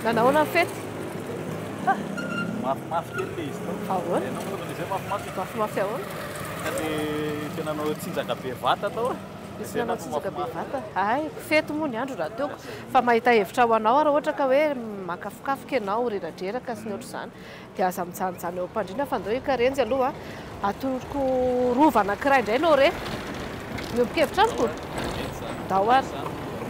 Nanahoana ny fety? Mafimafy kely le izy tao. Ahoana? Ianao moa tokony izay mafimafy. Mafimafy ahoana? Ka le tena nanao tsinjaka be vata tao. Misy nanao tsinjaka be vata. Hay, fety moa ny andro raha teo. Fa mahita hevitra ho anao raha ohatra ka hoe mankafokafoka ianao, reradreraka sy ny ohatr'izany. Dia aza mijanojano eo am-pandriana fa ndao hikarenjy aloha. Atoroko rova anankiray indray Lore. Miombon-kevitra amiko? Ndao ary.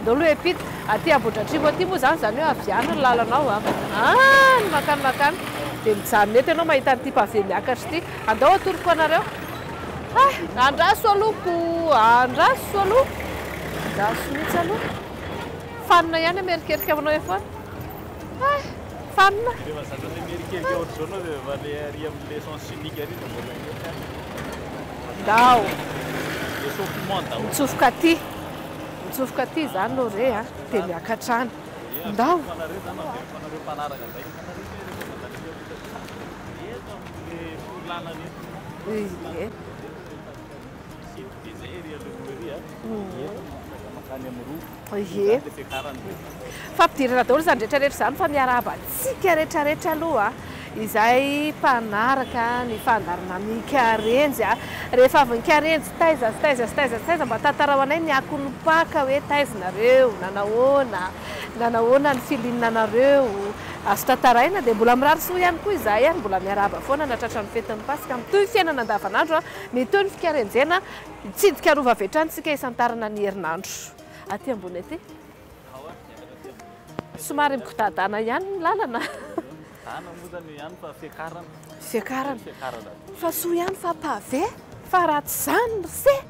Ndao aloha hiampita. Aty Ambohidratrimo aty moa izany, izany hoe avy any ny lalanao a. Any mankany mankany. Dia mijanona eto ianao mahita an'ity pavé miakatra ity. Andao atoroko anareo. Hay! Andraso aloha ko! Andraso aloha! Andraso mihitsy aloha. Fanina ihany amerikerika aminao eo foana. Hay! Fanina. Rehefa zatra le mierikerika ohatr'izao anao dia efa le ary amin'le sens unique ary dia mbola mety any. Ndao. Le chauffement daholo. Mitsofoka aty. Mitsofoka aty izany Lore a, dia miakatra any. Ndao. Averiko anareo izany, averiko anareo mpanaraka indray. Hitanareo ve rehefa mandalo ety Ambohidratrimo? Eto amin'le lalana eto. Ie. Misy be izay ery aloha ery a. Eto no afaka mankany amin'ny rova. Ie. Fampidirana daholo izany rehetra rehetra izany fa miarahaba antsika rehetra rehetra aloha izay mpanaraka ny fandaharana Mikarenjy a. Rehefa avy nikarenjy taiza sy taiza sy taiza sy taiza mba tantarao anay ny akon'ny Paka hoe taiza nareo, nanahoana, nanahoana ny feeling anareo, azo tantaraina dia mbola mirary soa ihany koa izahay ary mbola miarahaba foana nahatratra ny fetin'ny Paska. Mitohy ny fiainana andavanandro a, mitohy ny fikarenjena, hitsidika rova avy hatrany isika isantarana ny herinandro. Aty ambony aty. Somary mikodadana ihany ny lalana. Dana moa zany ihany fa fiakarana. Fiakarana. Fa soa ihany fa pavé fa raha tsy izany ry se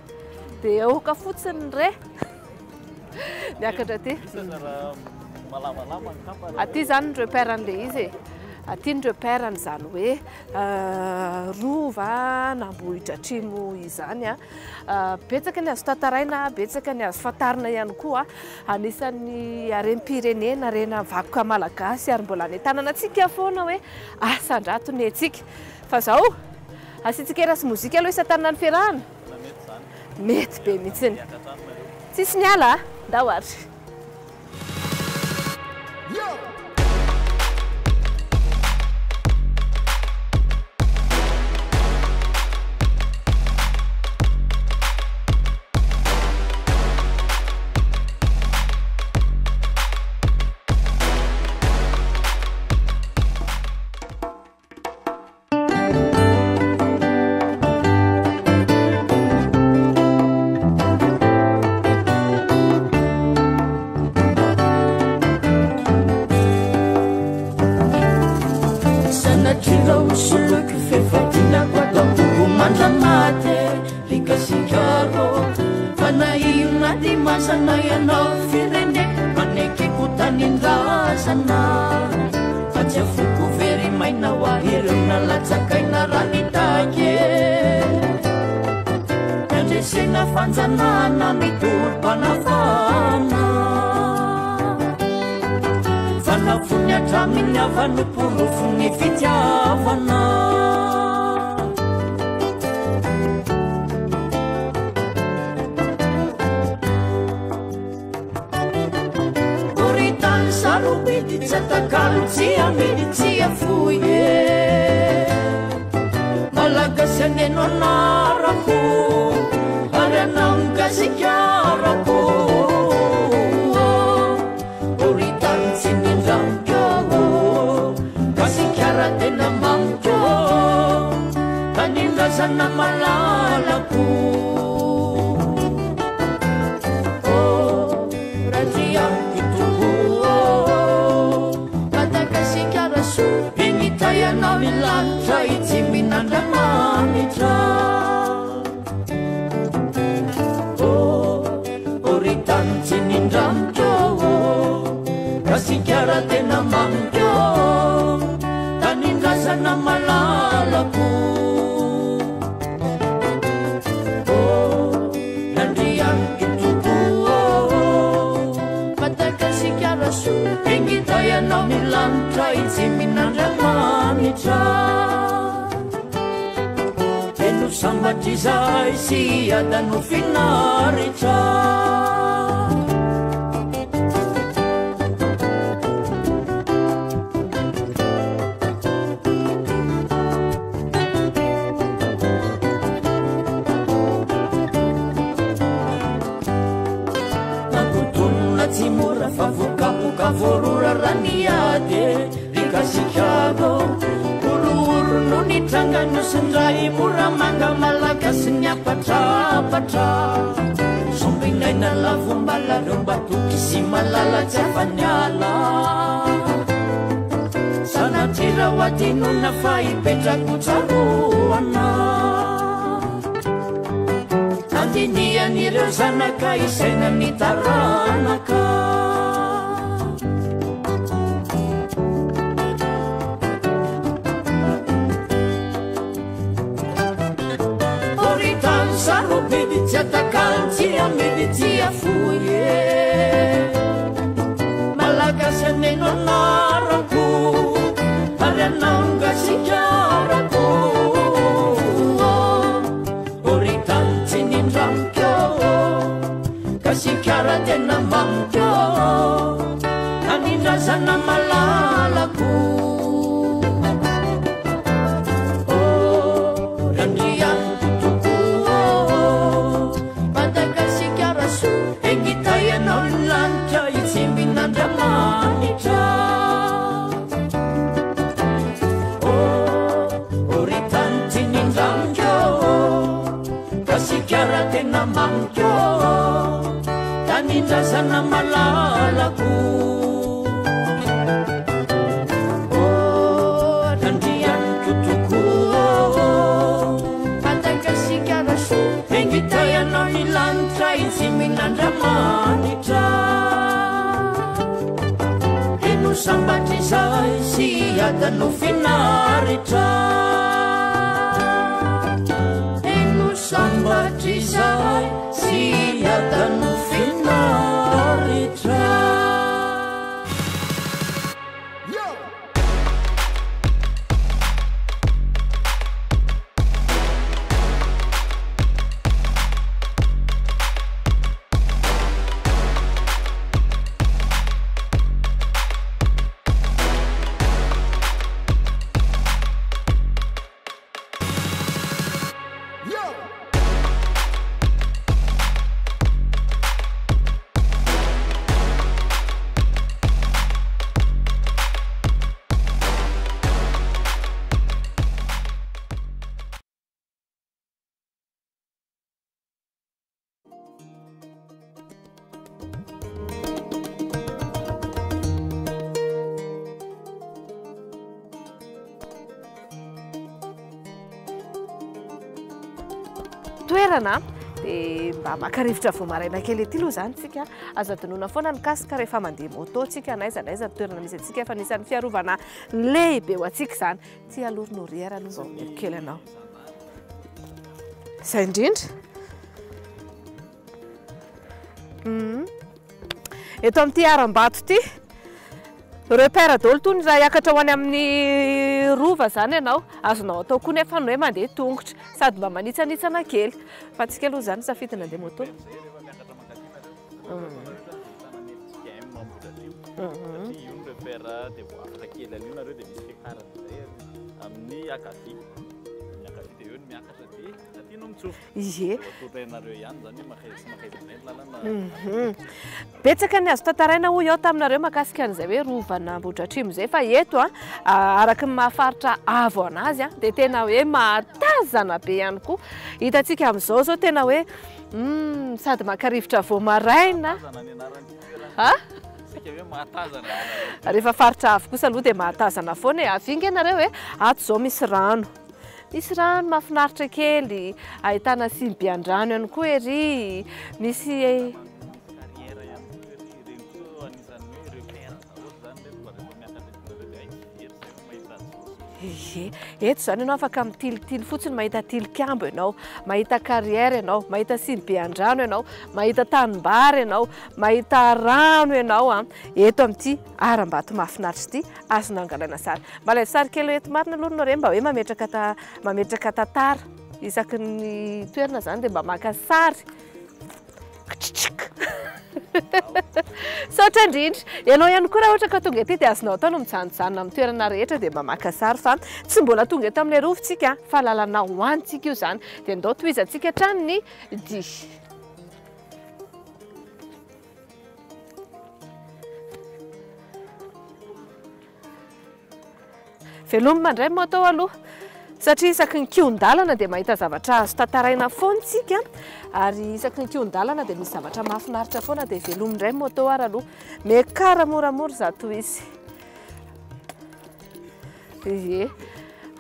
dia aoka fotsiny re. Miakatra aty. Aty izany ny repère an'ilay izy e. Aty ny repère an'izany hoe Rova an'Ambohidratrimo izany. Betsaka ny azo tantaraina, betsaka ny azo fantarina ihany koa. Anisan'ny harem-pirenena, harena vakoka malagasy ary mbola anentanana antsika foana hoe asandrato ny antsika. Fa zao, asiantsika hira sy mozika aloha isan-tanana ny fiarahana? Mety be mihitsy. Tsisy miala a! Ndao ary. Sanatria raha ho soloiko f'efa dinako ataoko mandra-maty ry Gasikara ô. Fa na inona dia mazana ianao fireneko manekeko tanindrazana. Fa tsy afoko very maina ho ahy ireo nalatsakaina raha nitaky e. Nandresena fanjanahana mitorom-panafahana. Fa nafony hatramin'ny havany ho porofon'ny fitiavana. Oritany sarobidy tsy atakalo tsy amidy tsy afoy e. Malagasy anie no anarako ary anao ny Gasikarako. Oritany tsy nindramiko Gasikara tena mamiko Tanindrazana malalako. Oh, Randrianiko Tompo oh, Madagasikara soa Initay anao ny lanitra Itsimin'Andriamanitra. Oh, ry tany tsy nindramiko oh, Gasikara tena mamiko Tanindrazana malalako. Oh, Randrianiko Tompo oh, Madagasikara soa Ingitay anao ny lanitra Itsimin'Andriamanitra. Teno sambatra izahay sy hiadano finaritra. Efa voarora raha niady e, ry Gasikara ô. Horohoro no nitranga Nosindray Moramanga Malagasy niapatrapatra. Sombinaina lavombala reo mba toky sy malala tsy afa-niala. Sanatria raha ho adinoina fa hipetraka ho tsaroana. Andinihan'ireo zanaka isaina ny taranaka. Oritany sarobidy tsy atakalo tsy amidy tsy afoy e. Malagasy aneno anarako ary anao Gasikarako. Oritany tsy nindramiko, Gasikara tena mamiko, tanindrazana malalako. Oh, Randrianiko tokoa, Madagasikara soa, engita ianao ny lanitra hitsimbin'Andriamanitra. Oh, oritany tsy nindramiko, Gasikara tena mamiko, tanindrazana malalako. Oh, Randrianiko tokoa, Madagasikara soa, engita ianao ny lanitra hitsimbin'Andriamanitra. Eno sambatra izahay sy hiadana ho finaritra. Eno sambatra izahay sy hiadana ho finaritra. Toerana dia mba maka rivotra vao maraina kely ety aloha izany tsika. Azo adinoina foana ny casque rehefa mandeha moto tsika na aiza na aiza ny toerana misy antsika, fa anisan'ny fiarovana lehibe ho antsika izany. Ty aloha ry Noria raha aloha mba omeko kely anao. Izay indrindra. Eto amin'ity harambato ity, repère daholo toy ny raha hiakatra ho any amin'ny rova izany ianao. Azonao atao koa nefa ny hoe mandeha tongotra sady mba manitsanitsana kely. Fa antsika aloha izany safidy ny handeha moto. Satria io ny repère dia vao afaka kely an'io nareo dia misy fiakarana izay amin'ny ankavia. Amin'ny ankavia dia eo ny miakatra dia aty no mitsofoka. Ie. Vao atolotra ianareo ihany izany hoe mankaiza sy mankaiza indray ny lalana. Betsaka ny azo tantaraina hoy aho taminareo mahakasika an'izay hoe rovan'Ambohidratrimo izay, fa eto araka ny mahafaritra avo anazy dia tena hoe mahatazana be ihany koa. Hitantsika amin'izao izao tena hoe sady maka rivotra vao maraina. Mahatazana ny anaran'ity toerana. Ha? Saika hoe mahatazana ny anaran'ity. Rehefa faritra avo kosa aloha dia mahatazana foana e. Avy inga ianareo e, ato izao misy rano. Misy rano mahafinaritra kely, ahitana sinibe an-drano ihany koa ery, misy Carrière ihany koa ery, ireny koa anisan'ny hoe repère daholo izany ireto fa rehefa miakatra eto nareo dia hay tsy very izay vao mahita azy soa. Ie, eto izany ianao afaka mitilitily fotsiny, mahita tilikambo ianao, mahita carrière ianao, mahita sinibe an-drano ianao, mahita tanimbary ianao, mahita rano ianao an, eto amin'ity harambato mahafinaritra ity, azonao angalaina sary. Mba alaivo sary kely eto marina aloha nareo mba hoe mametraka ta-, mametraka tantara isaky ny toerana izany dia mba maka sary. Kitsitsik. Saotra indrindra. Ianao ihany koa raha ohatra ka tonga ety dia azonao atao ny mijanonjanona amin'ny toerana rehetra dia mba maka sary fa tsy mbola tonga eto amin'ilay rova tsika fa lalana ho antsika io izany. Dia ndao tohizantsika hatrany ny dia. Velomina indray moto aloha. Satria isaky ny kihon-dalana dia mahita zavatra azo tantaraina foana isika, ary isaky ny kihon-dalana dia misy zavatra mahafinaritra foana, dia velomina indray moto ary aloha. Miakara moramora izato izy. Ie.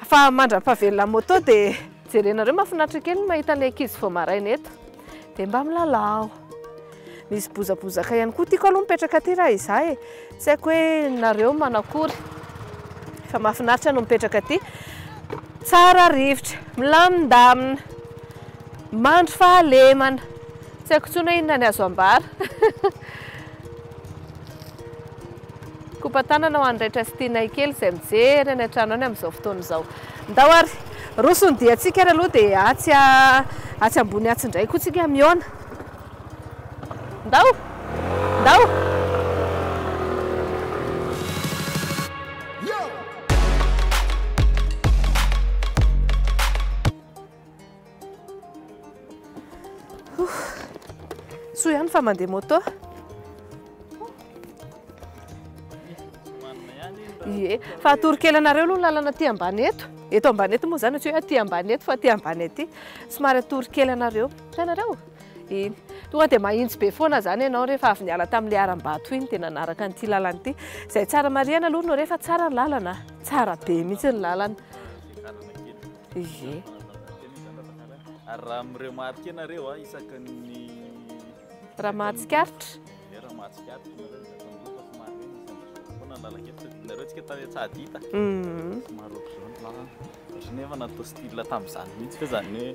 Fa mandra-pahavelona moto dia jerenareo mahafinaritra kely ny mahita ny ankizy vao maraina eto. Dia mba milalao. Misy bozabozaka ihany koa. Tiako aloha mipetraka aty raha izaho e. Tsy haiko hoe nareo manakory. Fa mahafinaritra no mipetraka aty. Tsara rivotra, milamindamina, mandry fahalemana. Tsy haiko intsony hoe inona ny azo ambara. Kopa-tanana ho an'ny raitra sy tianay kely izay mijery any an-trano any amin'izao fotoana izao. Ndao ary, roso ny diantsika ary aloha dia atsy atsy ambony atsy indray koa tsika mihaona. Ndao! Ndao! Soa ihany fa mandeha moto. Ie, fa atoro kely anareo aloha ny lalana aty ambany eto. Eto ambany eto moa izany, tsy hoe aty ambany eto fa aty ambany aty. Somary atoro kely anareo. Hitanareo? Iny. Tonga dia mahintsy be foana izany ianao rehefa avy niala tamin'ilay harambato iny dia nanaraka an'ity lalana ity. Izay tsara marihana aloha no re fa tsara ny lalana. Tsara be mihitsy ny lalana. Ie. Ary raha mi-remarquer nareo a, isaky ny Raha mahatsikaritra. Ie, raha mahatsikaritra nareo dia tandroy fa somary hoe misy an'izao foana ny lalana eto satria nareo tsika tany Antsahadinta. Somary ohatr'izao ny lalana. Ohatran'ny hoe efa natao style tamin'izany mihitsy ve izany hoe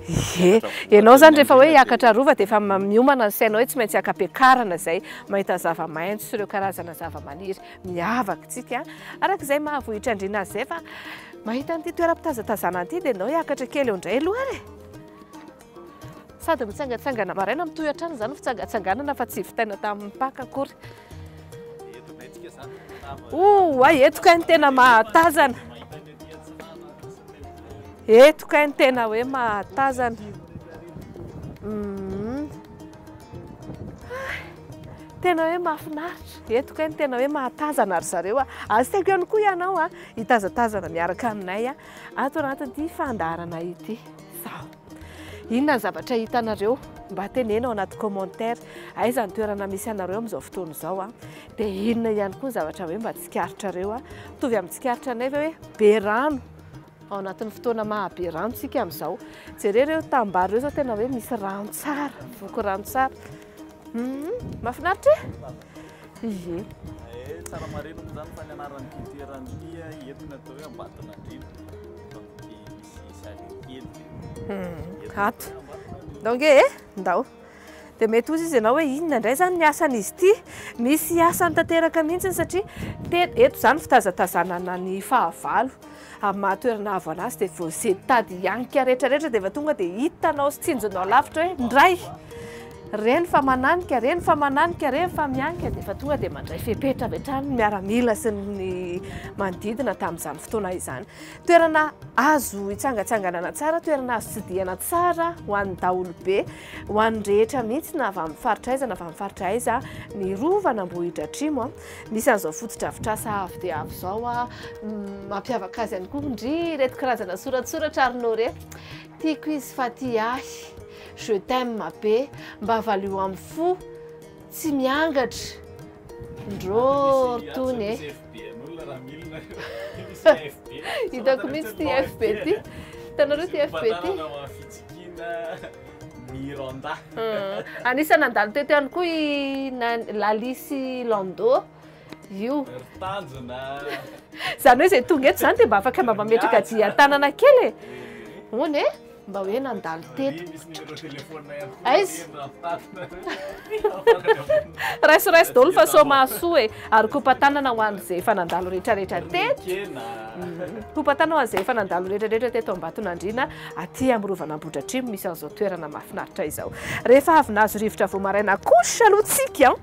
Ie, ianao izany rehefa hoe hiakatra rova dia efa miomana ny sainao hoe tsy maintsy hiaka-piakarana izay, mahita zava-maitso sy ireo karazana zava-maniry miavaka tsika. Araka izay maha Vohitrandriana azy izay fa Mahita an'ity toeram-pitazatazana ity dia ndao hiakatra kely eo indray aloha ary e! Sady mitsangatsangana maraina, mitohy hatrany izany ny fitsangatsanganana fa tsy vitaina tamin'ny Paka akory. Oay, eto kay ny tena mahatazana. Eto kay ny tena hoe mahatazana. Tena hoe mahafinaritra. Eto kay no tena hoe mahatazana ry zareo a. Asaiko ihany koa ianao a, hitazatazana miaraka aminay a, ato anatin'ity fandaharana ity. Zao. Inona ny zavatra hitanareo? Mba teneno ao anaty commentaire. Aiza ny toerana misy anareo amin'izao fotoana izao a? Dia inona ihany koa ny zavatra hoe mba tsikaritrareo a? Mitovy amin'ny tsikaritra anay ve hoe be rano ao anatin'ny fotoana maha be rano tsika amin'izao. Jereo ireo tanimbary ireo izao tena hoe misy rano tsara, voky rano tsara. Mahafinaritra e? Ie. Eh, tsara marina moa zany fa ny anaran'ity toerana ity eto ny atao hoe Ambatonandriana. Amin'ity misy salle kely. Ato. Ndao nge e, ndao. Dia mety hozy izy ianao hoe inona indray izany ny asan'izy ity? Misy asany tanteraka mihitsy satria eto izany fitazatazanana ny fahavalo. Amin'ny maha toerana avo anazy dia vao izay tady hianika rehetra rehetra dia efa tonga dia hitanao sy tsinjonao lavitra hoe ndray! Reny fa mananika, reny fa mananika, reny fa mianika dia efa tonga dia mandray fepetra avy hatrany ny miaramila sy ny manodidina tamin'izany fotoana izany. Toerana azo hitsangatsanganana tsara, toerana azo tsidihana tsara ho an'ny daholobe, ho an'ny rehetra mihitsy na avy amin'ny faritra aiza na avy amin'ny faritra aiza ny Rovan'Ambohidratrimo. Misy an'izao fotodrafitrasa avo dia avo izao, mampiavaka azy ihany koa ndry ireto karazana soratsoratra ary no re. Tiako izy fa tia ahy, je t'aime be, mba valio amin'ny fo, tsy miangatra, ndrô ry tony e. Hitako mihitsy ity FB ity. Hitanareo ity FB ity? Miranda. Anisan'ny nandalo teto ihany koa i Lali sy Lando io. Ry tanjona. Izany hoe izay tonga eto izany dia mba afaka mba mametraka dian-tanana kely e. Hono e, mba hoe nandalo teto. Misy numéro téléphone ihany koa. Aiza? Raiso raiso daholo fa sao mahasoa e. Ary kopa-tanana ho an'izay efa nandalo rehetrarehetra teto. Kopa-tanana ho an'izay efa nandalo rehetrarehetra teto Ambatonandriana aty amin'ny Rovan'Ambohidratrimo misy an'izao toerana mahafinaritra izao. Rehefa avy nahazo rivotra vao maraina kosa aloha tsika an!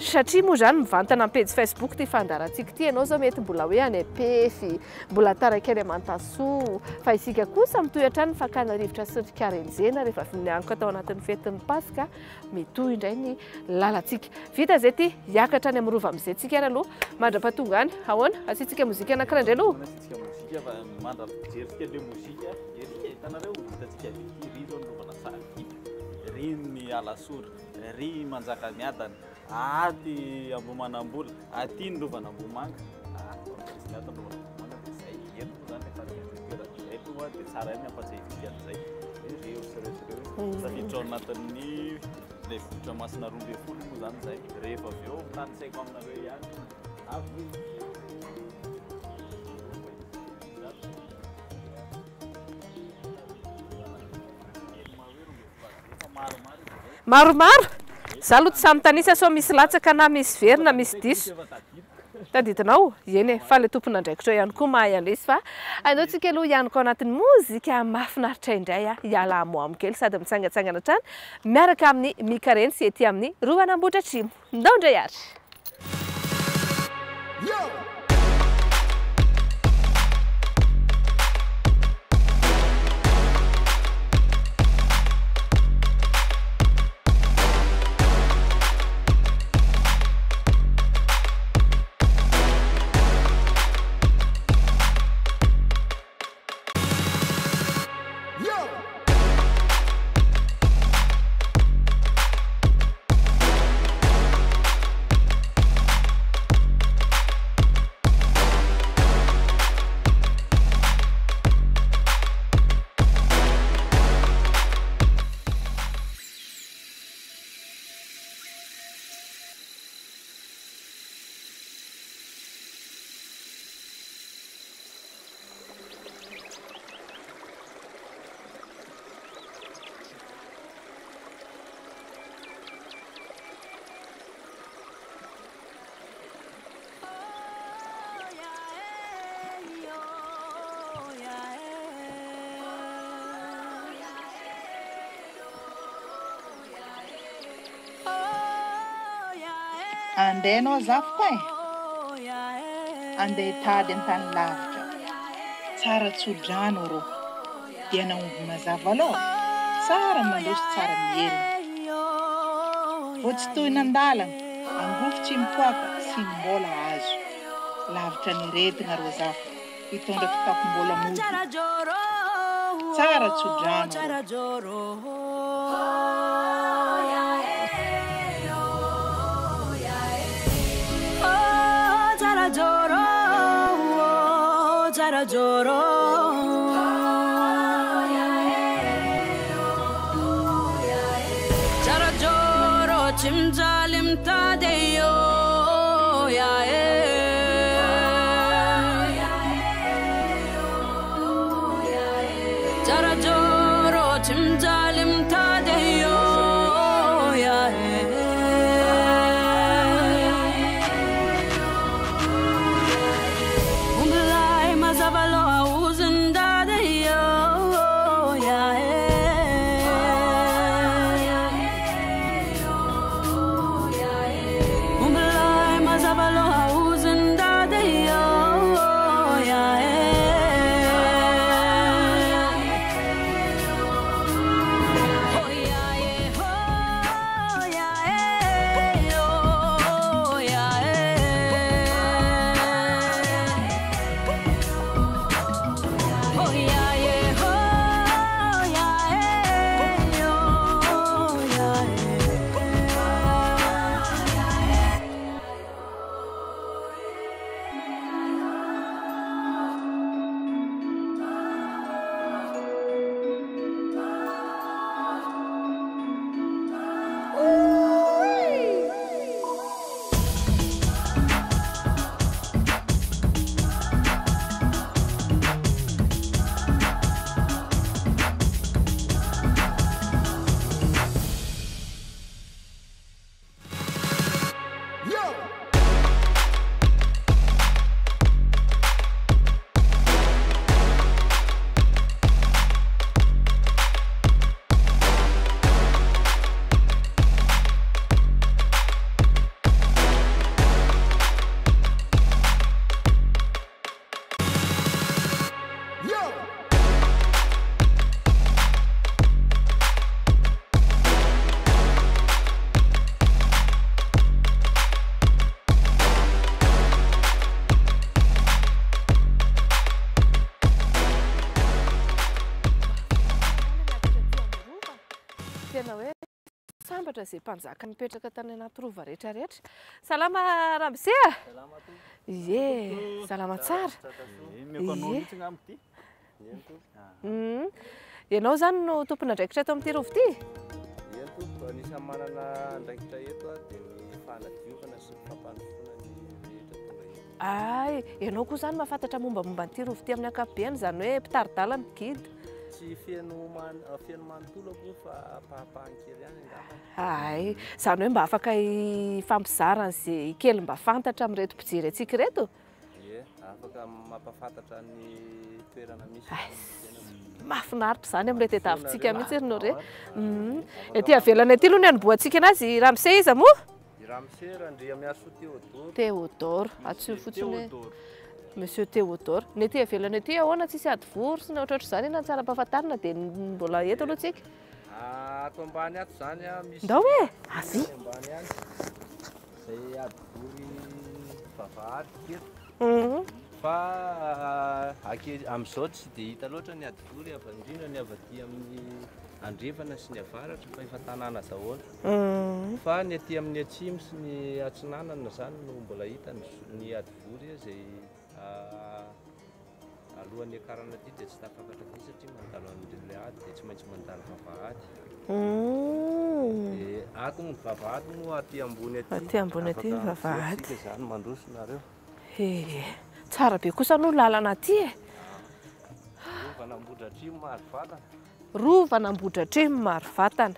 Satria moa izany mivantana amin'ny pejy Facebook ity fandaharantsika ity, ianao izao mety mbola hoe any Ampefy, mbola taraiky any Mantasoa, fa isika kosa mitohy hatrany ny fakana rivotra. rivotra sy ny fikarenjena rehefa avy nianoka tao anatin'ny fetin'ny Paska. Mitohy indray ny lalantsika. Vita izay ity, hiakatra any amin'ny rova amin'izay tsika ary aloha mandra-pahatonga any. Ahoana? Asiantsika mozika anankiray indray aloha? Asiantsika mozika fa mandra-pijerintsika ilay mozika, ery hitanareo, hitantsika avy ety, ery izao ny rovana Sahakidy, ery ny Alasora, ery Manjakamiadana, aty Ambohimanambola, aty ny rovana Ambohimanga. Ah, ny ato ny rovana Ambohimanga dia izay. Eto moa izany efa toerana izay aloha dia tsara ihany ny hampatsiahivitsika an'izay. Ireo sy ireo sy ireo. Tafiditra ao anatin'ny ilay vohitra masina 12 moa izany izay. Rehefa avy eo tanisaiko aminareo ihany. Avy Maromaro? Za aloha tsy sahy mitanisa sao misy latsaka na misy very na misy diso. Tadidinao? Eny e, fa ilay tompon'andraikitra eo ihany koa mahay an'ilay izy fa andao tsika aloha hianoka ao anatin'ny mozika mahafinaritra indray a, hiala hamohamo kely sady mitsangantsangana hatrany miaraka amin'ny Mikareny sy ety amin'ny Rovan'Ambohidratrimo. Ndao indray ary! Andeha anao zafiko e! Andeha hitady an-tany lavitra. Tsara tso-drano rô. Dia nahomby mazava aloha. Tsara mandroso tsara miherina. Vao tsy tohina an-dalana, angofo tsy mipoaka sy mbola azo. Lavitra ny retina rô zafiko. Hitondra kitapom-bola mody. Tsara tso-drano rô. sambatra izay mpanjaka nipetraka tany anaty rova rehetra rehetra. Salama Ramose a! Ie, salama tsara. Omeko anao mihitsy angamba ity. Ianao izany no tompon'andraikitra eto amin'ity rova ity? Ie tompoko, anisan'ny manana andraikitra eto aho dia ny fanadiovana sy ny fampandrosoana ny rehetra tonga eto. Hay, ianao koa izany mahafantatra mombamomba an'ity rova ity amin'ny ankapobeny, izany hoe mpitari-dalana, guide. Tsy feno feno manontolo akory fa ampahampahany kely ihany angambany. Hay, izany hoe mba afaka hifampizara an'izay kely mba fantatra amin'ireto mpijery antsika ireto? Ie, afaka mampahafantatra ny toerana misy Ay, ny fiainana. Mahafinaritra izany amin'ilay tadiavintsika mihitsy ry Noré. Ety avelana ety aloha ny hanombohantsika anazy. I Ramose iza moa? I Ramose Randriamiarisoa Théodore. Théodore, antsoy fotsiny hoe Monsieur Théodore. Ny ety avelana ety ahoana? Tsisy ady vory sy ny ohatrohatr'izany inona no tsara ampahafantarina dia mbola eto aloha tsika. Ato ambany ato izany misy. Ndao e! Avia. Ambany any. Izay ady vory vavahady teto. Fa amin'izao tsy dia hita loatra ny ady vory avy indrindra ny avy aty amin'ny andrefana sy ny avaratra fa efa tanàna daholo. Fa ny aty amin'ny atsimo sy ny atsinanana izany no mbola hita ny ady vory izay alohan'ny hiakarana aty dia tsy tafakatra aty satria mandalo an'ilay ady dia tsy maintsy mandalo vavahady. Dia ato ny vavahady moa aty ambony aty. Aty ambony aty ny Afaka vavahady. mijery tsika izany mandroso nareo. Ee, tsara be kosa aloha lalana aty e. Rovan'Ambohidratrimo Marovatana. Rovan'Ambohidratrimo Marovatana.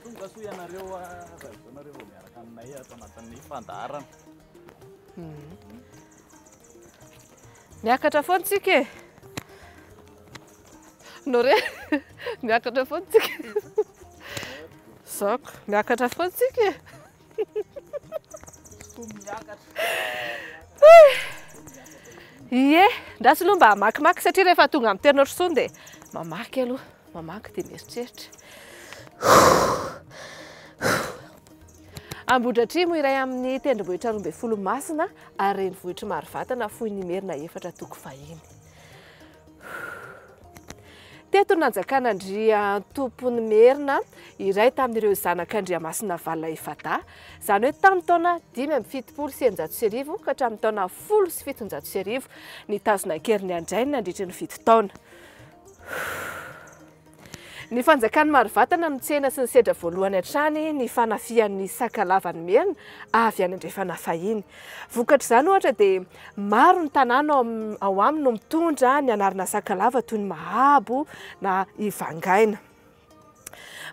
Tonga soa ianareo raha izao nareo vao miaraka aminay ato anatin'ny fandaharana. Miakatra foana tsika e. Noré, miakatra foana tsika. Zako, miakatra foana tsika e. Ie, ndraso aloha mba hamakimaky satria rehefa tonga amin'ny toerana ohatr'izao dia mamaky aloha, mamaky dia mieritreritra. Ambohidratrimo iray amin'ny tendrombohitra 12 masina ary renivohitr'i Marovatana foin'Imerina 4 toko fahiny. Teto no nanjakan'Andriantompoinimerina iray tamin'ireo zanak'Andriamasinavalona efa-dahy, izany hoe tamin'ny taona 1675 ka hatramin'ny taona 1710, nitazona an-keriny an-drainy nandritry ny 7 taona. Ny fanjakan'i Marovatana no tsena sy nisedra voalohany hatrany ny fanafihan'ny Sakalavan'ny Merina avy any andrefana fahiny. Vokatr'izany ohatra dia maro ny tanàna ao aminy no mitondra ny anarana Sakalava toy ny Mahabo na Ivangaina.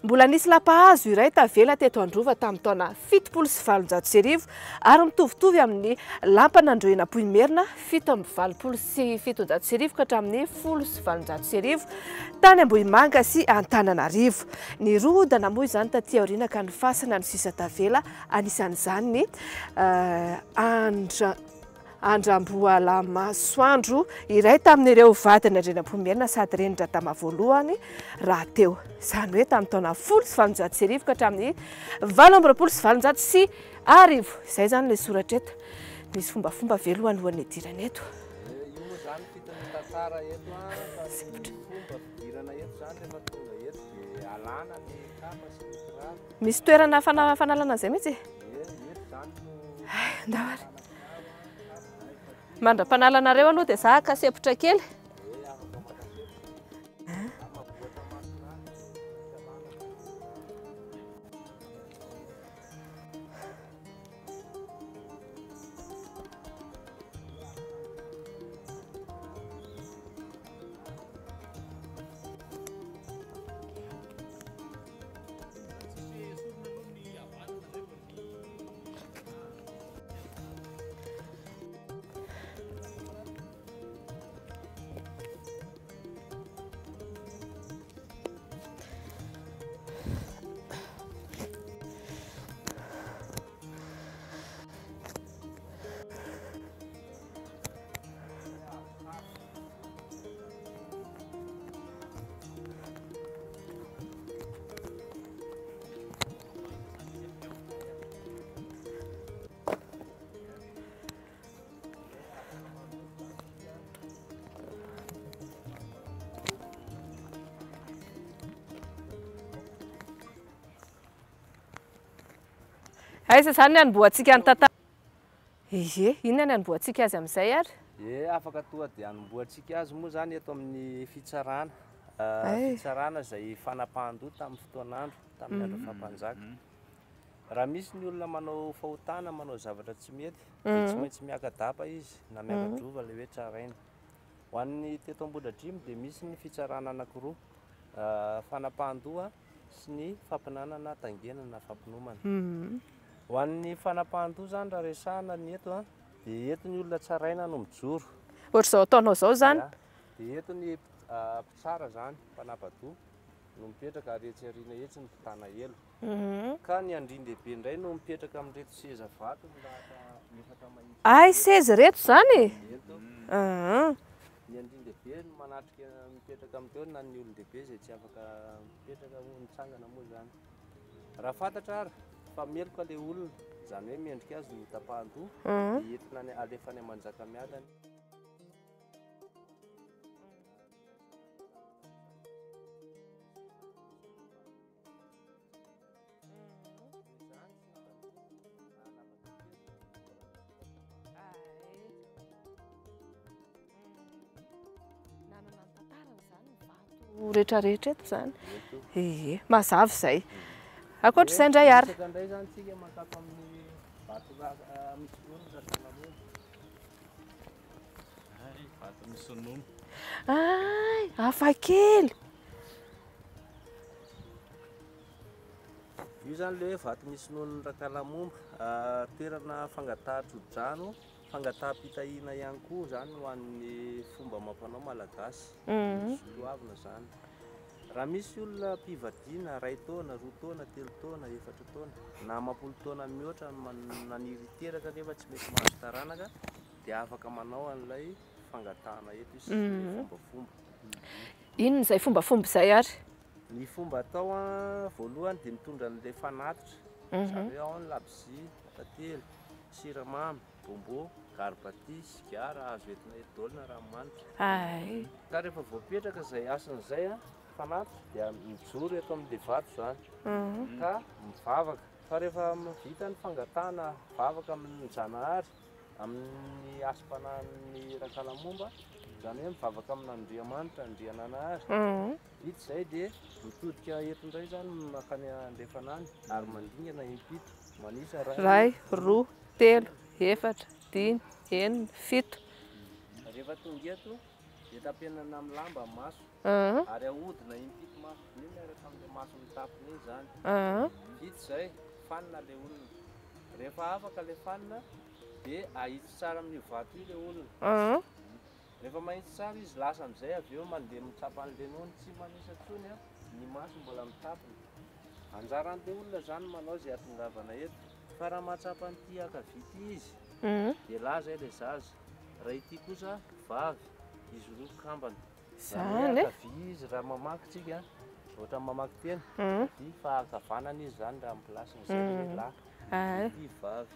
Mbola nisy lapahazo iray tavela teto Androva tamin'ny taona 1870 ary mitovitovy amin'ny lampan'Androhinampoinimerina 1787 ka hatramin'ny 1810 tany Ambohimanga sy Antananarivo. Nirodana moa izany taty aoriana ka ny fasana no sisa tavela, anisan'izany ny Andramboalamasoandro, iray tamin'ireo vadin'Andrianampoinimerina sady renin-dRadama voalohany rahateo. Izany hoe tamin'ny taona 1810 ka hatramin'ny 1828. Izay izany ilay soratra eto. Misy fombafomba ve aloha alohan'ny hidirana eto? Io moa izany fita ny tantara eto an, fa ny fomba fidirana eto izany rehefa tonga eto dia alana ny kapa sy ny kiraro. Misy toerana fanalana an'izay mihitsy e? Ie, eto izany no Ndao ary. Mandra-panala anareo aloha dia za haka sepotra kely. Aiza izany ny hanombohantsika ny tantara? Ie, inona ny hanombohantsika azy amin'izay ary? Ie, afaka tonga dia hanombohantsika azy moa izany eto amin'ny fitsarana. Fitsarana izay fanapahan-doha tamin'ny fotoan'andro, tamin'ny andro faha-mpanjaka. Raha misy ny olona manao fahotana, manao zavatra tsy mety, dia tsy maintsy miaka-dapa izy na miaka-drova ilay hoe tsaraina. Ho an'ny teto Ambohidratrimo dia misy ny fitsarana anankiroa, fanapahan-doha sy ny fampinanana tangena na fampinomana. Ho an'ny fanapahan-doha izany raha resahana ny eto dia eto ny olona tsaraina no mijoro. Ohatr'izao ataonao izao izany? Ya. Dia eto ny mpitsara izany, mpanapa-doha no mipetraka ary etsy aoriana etsy ny mpitana elo. Ka ny andrin-dehibe indray no mipetraka amin'ireto seza vato milahatra efatra mahitsy. Hay seza ireto izany e? Ireto. Ny andrin-dehibe no manatrika mipetraka amin'ireo na ny olon-dehibe izay tsy afaka mipetraka moa mitsangana moa izany. Raha fantatra ary fa meloka ilay olona, izany hoe mendrika azy ny tapahan-doha, dia entina any alefa any Manjakamiadana. Nanana ny tantarany izany ny vato rehetrarehetra eto izany. Ie, mazava izay. Ankoatra izay indray ary. Miresaka indray izany tsika mankato amin'ny vato misy ronono Rasalamony. Ay, vato misy ronono. Ay, hafa kely. Io izany ilay hoe vato misy nonon'i Rakalamomba, toerana fangatahan-tsodrano, fangataham-pitahiana ihany koa izany ho an'ny fomba amam-panao malagasy, soloavina izany. Raha misy olona mpivadiana iray taona, roa taona, telo taona, efatra taona, na amam-polo taona mihoatra naniry hiteraka nefa tsy mety mahazo taranaka dia afaka manao an'ilay fangatahana eto izy, ilay fombafomba. Inona izay fombafomba izay ary? Ny fomba atao voalohany dia mitondra an'ilay fanatitra, izany hoe ao ny labozia, tantely, siramamy, bonbon, garbaty, sigara, azo entina eto daholo na ranomanitra. Ka rehefa voapetraka izay hasina izay, fanatitra, dia mijoro eto amin'ilay vato izany, ka mivavaka. Fa rehefa vita ny fangatahana vavaka amin'ny Zanahary, amin'ny hasim-panahin'ny Rakalamomba, izany hoe mivavaka amin'Andriamanitra, Andriananahary, Vita izay dia mitodika eto indray izany mankany andrefana any ary mandingana impito, manisa iray, Iray, roa, telo, efatra, dimy, enina, fito. Rehefa tonga eto dia tapenana amin'ny lamba ny maso ary ahodina impito mafy be miaraka amin'ilay maso mitapina iny izany. Vita izay, fanina ilay olona. Rehefa afaka ilay fanina dia ahitsy tsara amin'io vato io ilay olona. Rehefa mahitsy tsara izy lasa amin'izay avy eo mandeha mitsapa an'ilay nono, tsy manisa intsony an, ny maso mbola mitapina. Anjaran'ilay olona izany manao izay hahatongavana eto. Fa raha mahatsapa an'ity ankavia ity izy dia lahy izay ilay zaza, raha ity kosa vavy, izy roa kambana. Izany hoe ankavia izy raha mamaky tsika, ohatran'ny mamaky teny, havia fa ankavanana izy izany raha amin'ny place-ny izay ilay lahy, ity vavy,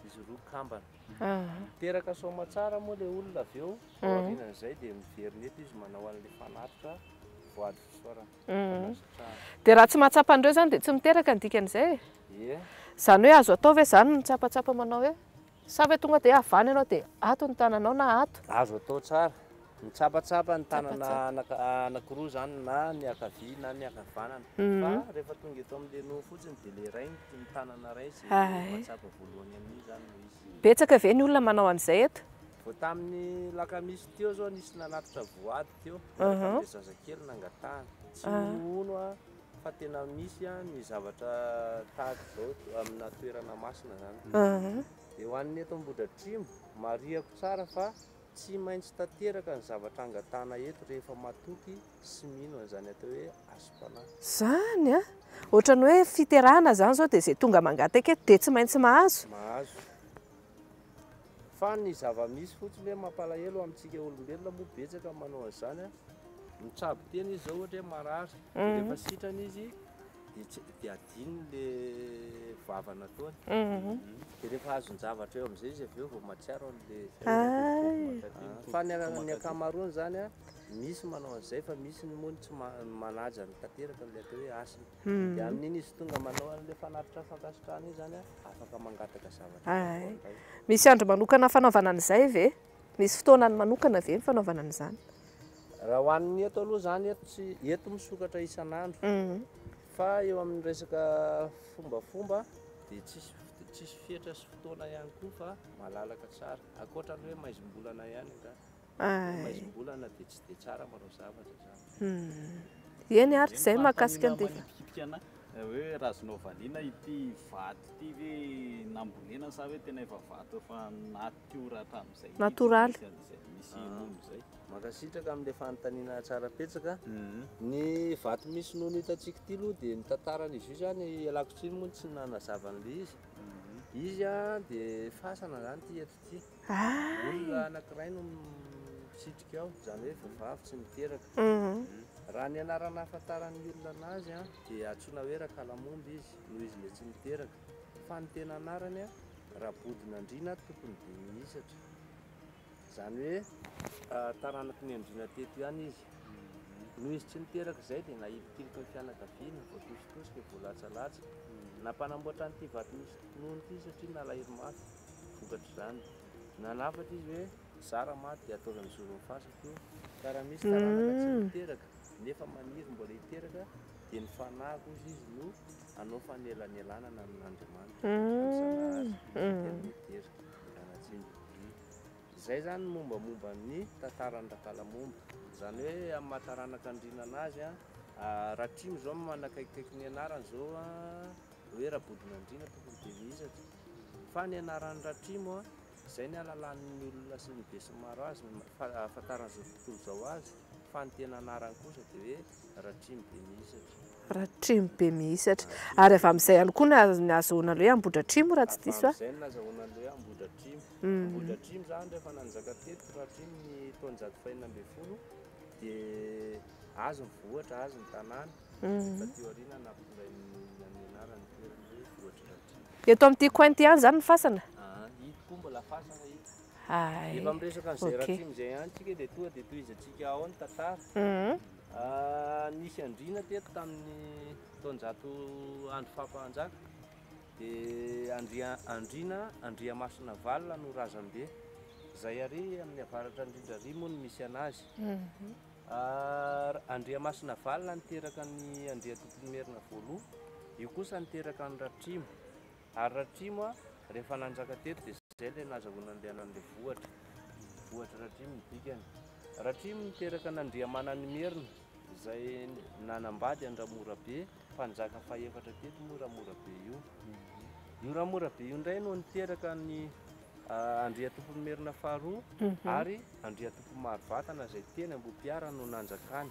izy roa kambana. Miteraka soamatsara moa ilay olona avy eo, aorianan'izay dia miverina eto izy manao an'ilay fanatitra voady fisaorana, fanasitrahana. Dia raha tsy mahatsapa an'ireo izany dia tsy miteraka ny dikan'izay e? Ie. Izany hoe azo atao ve izany ny mitsapatsapa manao hoe, sa ve tonga dia havana ianao dia ato ny tananao na ato? Azo atao tsara. Mitsapatsapa ny tanana anankiroa izany na ny ankavia na ny ankavanana. Fa rehefa tonga eto amin'ilay noho fotsiny dia ilay iray ny tanana iray izay mahatsapa voalohany amin'iny izany no izy. Betsaka ve ny olona manao an'izay eto? Vao tamin'ny lakamisy teo izao nisy nanatitra voady teo miaraka amin'ilay zazakely nangatahana. Tsy honohono aho fa tena misy ny zavatra tahaka izao amina toerana masina izany. Dia ho an'ny eto Ambohidratrimo, marihako tsara fa Tsy maintsy tanteraka ny zavatra angatahana eto rehefa matoky sy mino an'izany atao hoe hasim-panahy. Zany an! Ohatran'ny hoe fiterahana zany zao dia izay tonga mangataka eto dia tsy maintsy mahazo? Mahazo. Fa ny zava-misy fotsiny hoe mampalahelo amintsika olombelona moa betsaka ny manao an'izany an! Mitsabo tena izy zao ohatra hoe marary dia rehefa sitrana izy. Dia tsy dia adino le vava nataony. Dia rehefa azon-javatra eo amin'izay izy avy eo vao mahatsiaro an'le. Fa ny ny ankamaroany zany a, misy manao an'izay fa misy ny moa tsy manaja ny tanteraka an'ilay atao hoe hasina. Dia amin'iny izy tonga manao an'ilay fanatitra fankasitrahana iny zany a, afaka mangataka zavatra vaovao indray. Misy andro manokana fanaovana an'izay ve? Misy fotoanany manokana ve ny fanaovana an'izany? Raha ho an'ny eto aloha zany, eto tsy eto misokatra isan'andro. Fa eo amin'ny resaka fombafomba dia tsisy fetra sy fotoana ihany koa fa malalaka tsara. Ankoatra ny hoe maizim-bolana ihany angaha. Maizim-bolana dia tsy dia tsara manao zavatra zany. Eny ary, izay mahakasika ny Manipikitika ana hoe raha azonao valiana ity vato ity ve nambolena sa hoe tena efa vato efa natiora hatramin'izay mihitsy Natoraly. misy an'izay, misy nono izay? Mankasitraka amin'ilay fanontaniana tsara petsaka. Ny vato misy nono hitantsika ity aloha dia ny tantaran'izy io zany, ialako tsiny moa tsy nanazava an'ilay izy. Izy a dia fasana zany ity eto ity. Olona anankiray no misitrika ao, izany hoe vehivavy tsy niteraka. Raha ny anarana ahafantaran'ny olona anazy a dia antsoina hoe Rakalamomba izy noho izy ilay tsy niteraka. Fa ny tena anarany a, Rabodonandriana tompony Bemihisatra. Izany hoe taranaky ny andriana teto ihany izy. Noho izy tsy niteraka izay dia nahilikiliky ny fianakaviana, voatositosika, voalatsalatsa. Nampanamboatra an'ity vato misy nono ity satria nalahelo mafy vokatr'izany. Nanafatra izy hoe za raha maty dia ataovy amin'ny zoron'ny fasako io. Ka raha misy taranaka tsy niteraka nefa maniry mbola hiteraka dia ny fanahiko hozy izy no hanao fanelanelanana amin'Andriamanitra, amin'ny Zanahary, intermédiaire, miala tsiny. Izay zany ny mombamomba ny tantaran'ny Rakalamomba. Izany hoe amin'ny maha taranaka andriana anazy a, Ratrimo izao manakaikikaiky ny anarany izao a, hoe Rabodonandriana tompony Bemihisatra. Fa ny anaran'i Ratrimo a, izay ny ahalalan'ny olona sy ny besinimaro azy, ahafantaran'izao tontolo izao azy, fa ny tena anarany kosa dia hoe Ratrimo Bemihisatra. Ratrimo Bemihisatra. Ary avy amin'izay ihany koa no nahazoana hoe Ambohidratrimo raha tsy diso aho. Avy amin'izay no nahazoana an'ilay hoe Ambohidratrimo. Ambohidratrimo izany rehefa nanjaka teto Ratrimo ny taonjato fahenina ambin'ny folo dia azo ny vohitra, azo ny tanàna. Taty aoriana nampitondrainy ny anarany toerana hoe vohitra Ratrimo. Eto amin'ity coin ity ihany izany ny fasana? Ito koa mbola fasana ito. Ay. Efa miresaka an'izay Ratrimo izay ihany tsika dia tonga dia tohizantsika ao ny tantara. Nisy andriana teto tamin'ny taonjato andro faha-mpanjaka dia andriana Andriamasinavalona no razambe. Izay ary amin'ny avaratra indrindra ary moa no misy anazy. Andriamasinavalona niteraka ny Andriantompoinimerina voaloha, io kosa niteraka an'i Ratrimo. Ary Ratrimo a, rehefa nanjaka teto dia izay ilay nahazahoana an'ilay anaran'ilay vohitra. Vohitra Ratrimo ny dikany. Ratrimo niteraka an'Andriamananimerina izay nanambady an-dRamorabe, mpanjaka fahefatra teto moa Ramorabe io. Io Ramorabe io indray no niteraka ny Andriantompoinimerina faharoa ary Andriantompomarovatana izay teny Ambohipiara no nanjakany,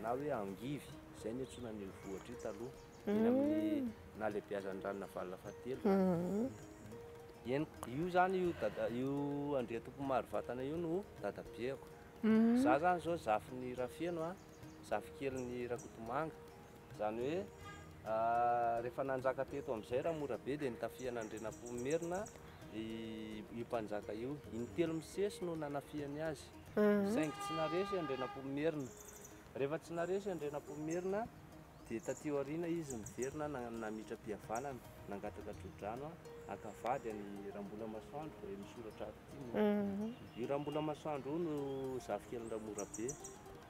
na hoe Angivy, izay no iantsoana an'io vohitra io taloha, eny amin'ny nahalehibiazan'ny Ranonavalona fahatelo izany. Eny, io zany io dada io Andriantompomarovatana io no dadabeako. Za zany zao zafin'ny Rafeno a, zafikelin'ny Rakotomanga. Izany hoe rehefa nanjaka teto amin'izay Ramorabe dia nitafian'Andrianampoinimerina io mpanjaka io. Intelo misesy no nanafiany azy. Saingy tsy naresy Andrianampoinimerina. Rehefa tsy naresy Andrianampoinimerina dia taty aoriana izy niverina namitra-pihavanana, nangataka tso-drano haka vady an'i Rambolamasoandro izay misoratra ato ity moa. Io Rambolamasoandro io no zafikelin'i-Ramorabe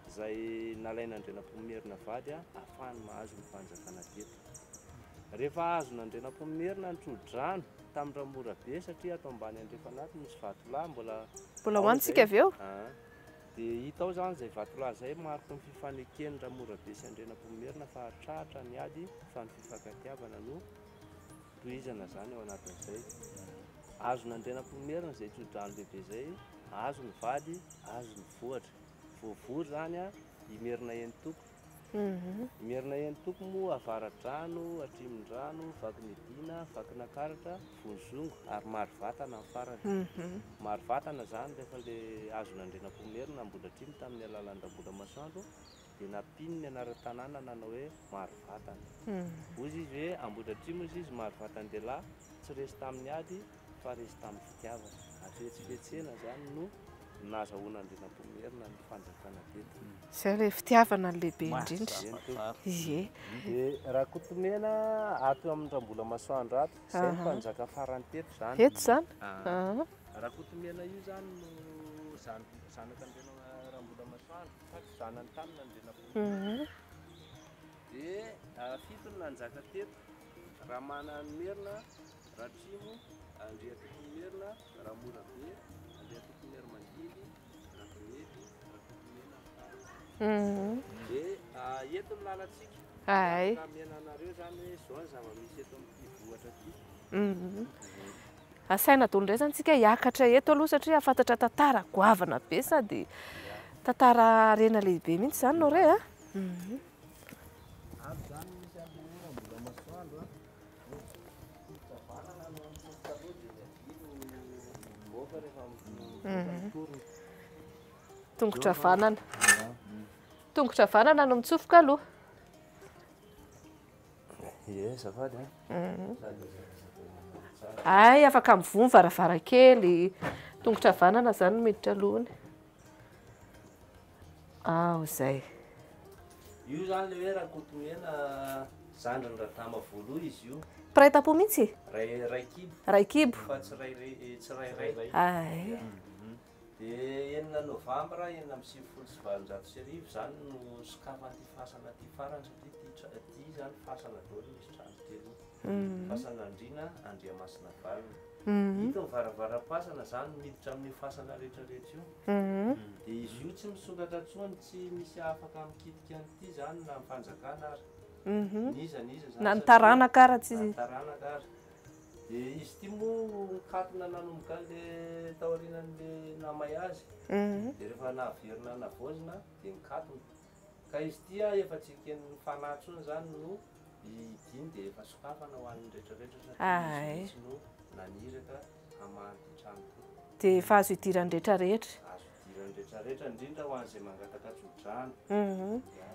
izay nalain'Andrianampoinimerina vady ahafahany mahazo ny fanjakana teto. Rehefa azon'Andrianampoinimerina ny tso-drano tamin'i Ramorabe satria ato ambany andrefana ato misy vatolahy mbola Mbola hohanintsika avy eo? Dia hita ao izany izay vatolahy izay mariky ny fifaneken'i Ramorabe sy Andrianampoinimerina fa hatratra ny ady fa ny fifankatiavana no tohizana izany ao anatin'izay. Azon'Andrianampoinimerina izay tso-drano lehibe izay, azo ny vady, azo ny vohitra. Voavory izany Imerina Enitoko. Imerina Enitoko moa Avaradrano, Atrimondrano, Vakinidina, Vakinakaratra, Vonizongo ary Marovatana ny farany. Marovatana izany rehefa ilay azon'Andrianampoinimerina Ambohidratrimo tamin'ny alalan'i Rambolamasoandro. Dia nampiany ny anaran-tanàna nanao hoe Marovatana. Hoy izy hoe Ambohidratrimo hoy izy Marovatan-dehilahy tsy resy tamin'ny ady fa resy tamin'ny fitiavana. Hafetsifetsena izany no nahazahoan'Andrianampoinimerina ny fanjakana teto. Izay ilay fitiavana no lehibe indrindra. Ie. Dia Rakotomena ato amin'ny Rambolamasoandro ato, izay no mpanjaka farany teto izany. Eto izany? Rakotomena io izany no zanak'Andrianambolamasoandro fa tsy zanany tamin'Andrianampoinimerina. Dia fito no nanjaka teto, Ramananimerina, Ratrimo, Andriantompoinimerina, Ramorabe, Andriantompoiniarimandimby, Ratonety, Rakotomena ary tariny. Dia eto ny lalantsika. Afaka amiana anareo izany hoe izao ny zava-misy eto amin'ity vohitra ity. Asaina daholo indray izany tsika hiakatra eto aloha satria hahafantatra tantara goavana be sady tantara harena lehibe mihitsy izany no re a. Ato izany misy an'ilay hoe Rambolamasoandro a. Havanana no mitsofoka aloha dia ny havia no mivoaka rehefa mivoaka ny torona. Tongotra havanana. Tongotra havanana no mitsofoka aloha. Ie, azafady a. Hay, afaka mivoha ny varavarankely. Tongotra havanana izany no miditra alohany. Ao izay. Io izany ilay hoe Rakotomena zandrin'i Radama voalohany izy io. Mpiray tampo mihitsy? Ray kibo. Ray kibo. Fa tsy ray tsy ray ray. Hay. Dia enina novambra 1896 izany no sokafan'ity fasana ity farany satria ity tra- ity izany fasana daholo misy trano telo. Fasana Andriana Andriamasinavalona. Ito ny varavaram-pasana izany miditra amin'io fasana rehetrarehetra io. Dia izy io tsy misokatra intsony, tsy misy afaka mikitika an'ity izany na ny fanjakana ary. N'iza n'iza izany. Na ny satria- taranaka ary tsy. Na ny taranaka ary. Dia izy ity moa nikatona nanomboka an'ilay taorianan'ilay namay azy. Dia rehefa naverina navaozina dia nikatona. Ka izy ity a efa tsy eken'ny fanahy intsony izany no hidiny dia efa sokafana ho an'ny rehetrarehetra satria izy mihitsy no naniraka hamaha an'ity trano ity. Dia efa azo idiran'ny rehetrarehetra. Azo idiran'ny rehetrarehetra, indrindra ho an'izay mangataka tsodrano.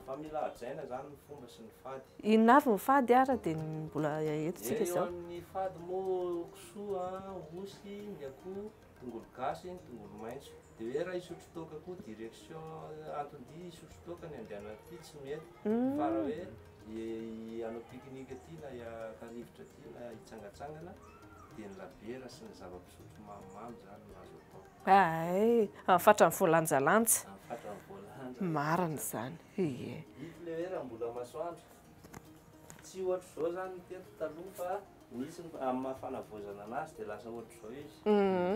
Fa mila hajaina izany ny fomba sy ny fady. Inona avy ny fady ara dia mbola eto tsika Eo izao. amin'ny fady moa kisoa, osy, ny akoho, tongolo gasy, ny tongolo maitso. Dia hoe raha hisotro toaka koa direction anton-dia hisotro toaka ny andehanana aty tsy mety. Fa raha hoe hanao pique-nique aty na hiaka rivotra aty na hitsangatsangana dia ny labiera sy ny zava-pisotro mamimamy izany no azo atao. Hay, amin'ny fatrany voalanjalanja. Amin'ny fatrany voalanja. Marina izany, ie. Ito le hoe raha mbola masoandro. Tsy ohatr'izao izany ny teto taloha fa nisy ny amin'ny maha fanavaozana anazy dia lasa ohatr'izao izy.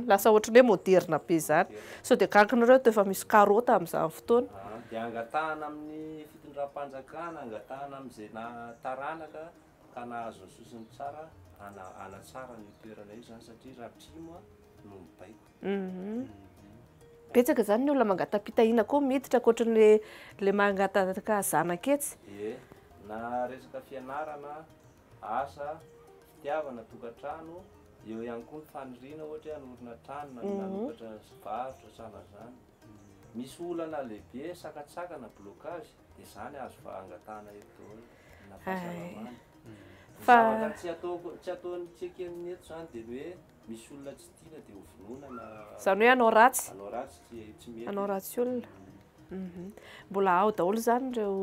Lasa ohatran'ny hoe moderina be izany. Sao dia gaginareo dia efa misy karaoty amin'izany fotoana. Dia angatahana amin'ny fitondram-panjakana, angatahana amin'izay na taranaka ka nahazo ny sosony tsara hanatsara an'io toerana io izany satria Ratrimo no mibaiko. Betsaka izany ny olona mangata-pitahiana koa miditra ankoatry ny le mangataka zanaka etsy. Ie, na resaka fianarana, asa, fitiavana, tokantrano, eo ihany koa ny faniriana ohatra hoe hanorina trano na hanokatra varotra sahala izany. Misy olana lehibe, sakantsakana, blocage, dia izany azo angatahana eto daholo na fahasalamana. Ny zavatra tsy ataoko, tsy ataon'ny tsy eken'ny eto izany dia ny hoe misy olona tsy tiana dia hovonoina na Izany hoe hanao ratsy. Hanao ratsy tsy tsy mety. Hanao ratsy olona. Mbola ao daholo izany ireo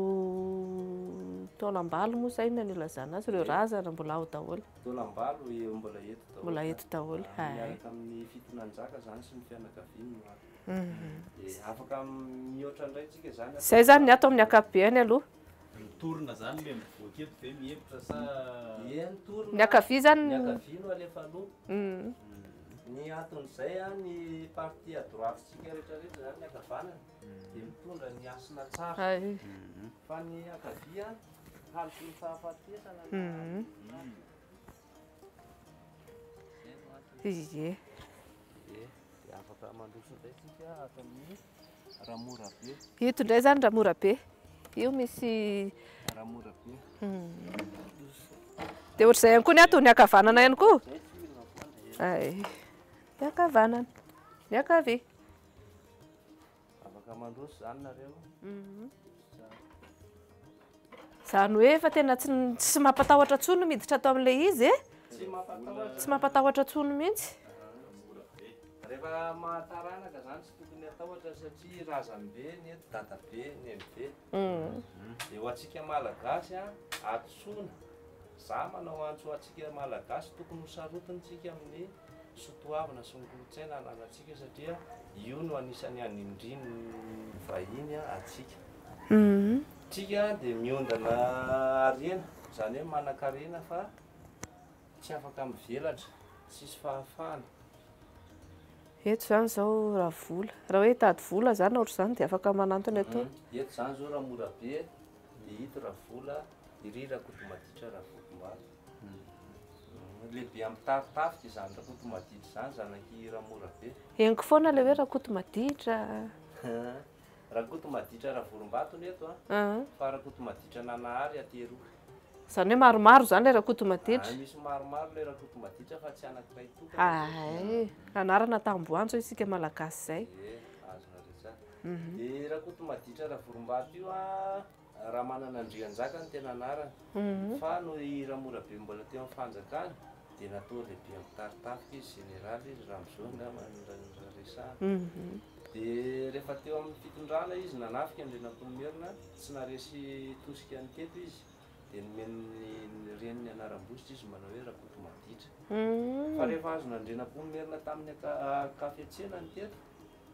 taolam-balo moa sa inona no ilazana azy, ireo razana mbola ao daholo. Taolam-balo eo mbola eto daholo. Mbola eto daholo. Miaraka amin'ny fitonanjaka izany sy ny fianakaviany no ato. Dia afaka mihoatra indray tsika izany. Izay izany ny ato amin'ny ankapobeny aloha. Mitorona izany ilay mivoaka eto ve mihemotra sa? Ie, mitorona. Ny ankavia izany. Ny ankavia no alefa aloha. Ny anton'izay an, ny partie à droite tsika rehetra rehetra izany ny ankavanana dia mitondra ny hasina tsara. Fa ny ankavia haloky ny fahafatesana na Ie. Ie, dia afaka mandroso indray tsika ato amin'ny Ramorabe. Ito indray izany Ramorabe. Io misy Ramorabe. Dia ohatr'izay ihany koa ny ato, ny ankavanana ihany koa. Ay. Ny ankavanana, ny ankavia. Afaka mandroso izany nareo. Izany hoe efa tena tsy mampatahotra intsony ny miditra ato amin'ilay izy e? Tsy mampatahotra intsony mihitsy. Rehefa mahataranaka izany tsy tokony hatahotra satria razambe ny eto, dadabe ny MV. Dia ho antsika Malagasy antsoina, za manao antso ho antsika Malagasy, tokony ho sarotiny tsika amin'ny soatoavina sy ny kolontsaina ananantsika satria io no anisan'ny hanindrian'ny vahiny antsika. Tsika dia miondana harena, izany hoe manan-karena fa tsy afaka mivelatra, tsisy fahafahana. Eto izany izao raha vola, raha hoe hitady vola izany ohatr'izany dia afaka manantona eto. Eto izany izao raha mora be dia ito raha vola, iry Rakotomaditra Ravokombato. Lehibe ampitaritafika izany Rakotomaditra izany, zanak'i Ramorabe. Henoko foana ilay hoe Rakotomaditra. Rakotomaditra Ravorombato ny eto an, fa Rakotomaditra Nanahary aty eroa. Izany hoe maromaro izany ilay Rakotomaditra? Misy maromaro ilay Rakotomaditra fa tsy anankiray tokana. Ay, anarana tamboanjo isika Malagasy izay. Ie, azonareo tsara. Dia Rakotomaditra Ravorombato io an, Ramananandrianjaka no tena anarany. Fa noho i Ramorabe mbola teo amin'ny fanjakana dia natao lehibe mpitaritafika izy, jeneraly izy, Ramizoro angamba no resahana. Dia rehefa teo amin'ny fitondrana izy nanafika Andrianampoinimerina, tsy naharesy tosika ny teto izy, dia nomen'ny reniny anaram-bositra izy manao hoe Rakotomaditra. Fa rehefa azon'Andrianampoinimerina tamin'ny ankafetsena ny teto,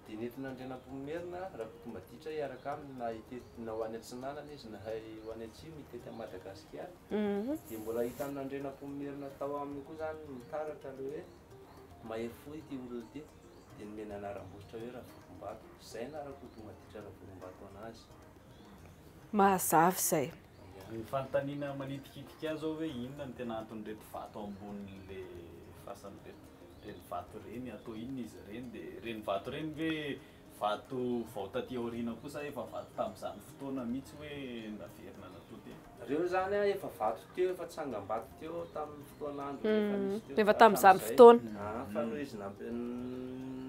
dia nentin'Andrianampoinimerina Rakotomaditra hiaraka aminy na hitety na ho any atsinanana izy na ho any atsimo hitety an'i Madagasikara. Dia mbola hitan'Andrianampoinimerina tao aminy koa izany mitaratra ilay hoe mahery fo ity olona ity. Dia nomena anaram-bositra hoe Ravorombato. Izay na Rakotomaditra Ravorombato anazy. Mazava izay. Ny fanontaniana manitikitika ahy zao hoe inona no tena anton'ireto vato ambonin'le fasana ireto? Ireny vato ireny atao inona izy ireny? Dia ireny vato ireny ve vato vao taty aoriana koa sa efa vato tamin'izany fotoana mihitsy hoe naverina natao teny? Ireo izany efa vato teo, efa tsangam-bato teo tamin'ny fotoan'andro efa nisy teo. Efa tamin'izany fotoana. Fa noho izy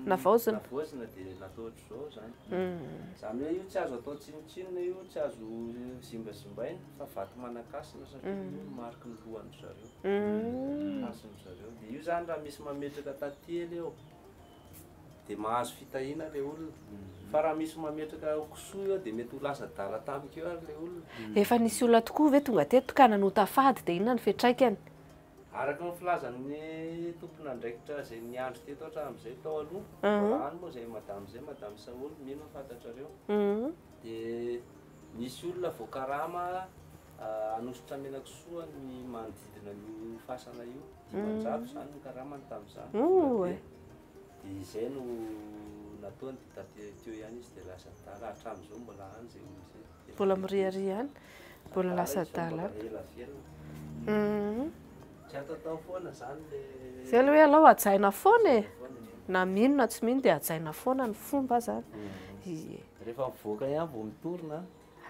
Navaozina. Navaozina dia natao ohatr'izao izany. Izany hoe io tsy azo atao tsinontsinona io, tsy azo zimbazimbaina fa vato manan-kasina satria io no mariky ny lohan-dry zareo. Hasin-dry zareo. Dia io izany raha misy mametraka tantely eo dia mahazo fitahiana ilay olona. Fa raha misy mametraka kisoa eo dia mety ho lasa adala tamiko eo ary ilay olona. Efa nisy olona tokoa ve tonga teto ka nanota fady dia inona ny fiantraikany? Araka ny filazan'ny tompon'andraikitra izay niandry teto hatramin'izay tao aloha, mbola any moa izay madame izay, madame Saholy, mino aho fantatrareo, dia nisy olona voakarama hanosotra menakisoa ny manodidina an'io fasana io, 500 izany ny karamany tamin'izany, vola be. Dia izay no nataony dia taty teo ihany izy dia lasa adala, hatramin'izao mbola any izay olona izay. Mbola miriaria any, mbola lasa adala. Ela velona. Tsy ataotao foana izany le. Izay aloha hoe alao hajaina foana e. Na mino na tsy mino dia hajaina foana ny fomba zany. Ie. Rehefa mivoaka ihany vao mitorona.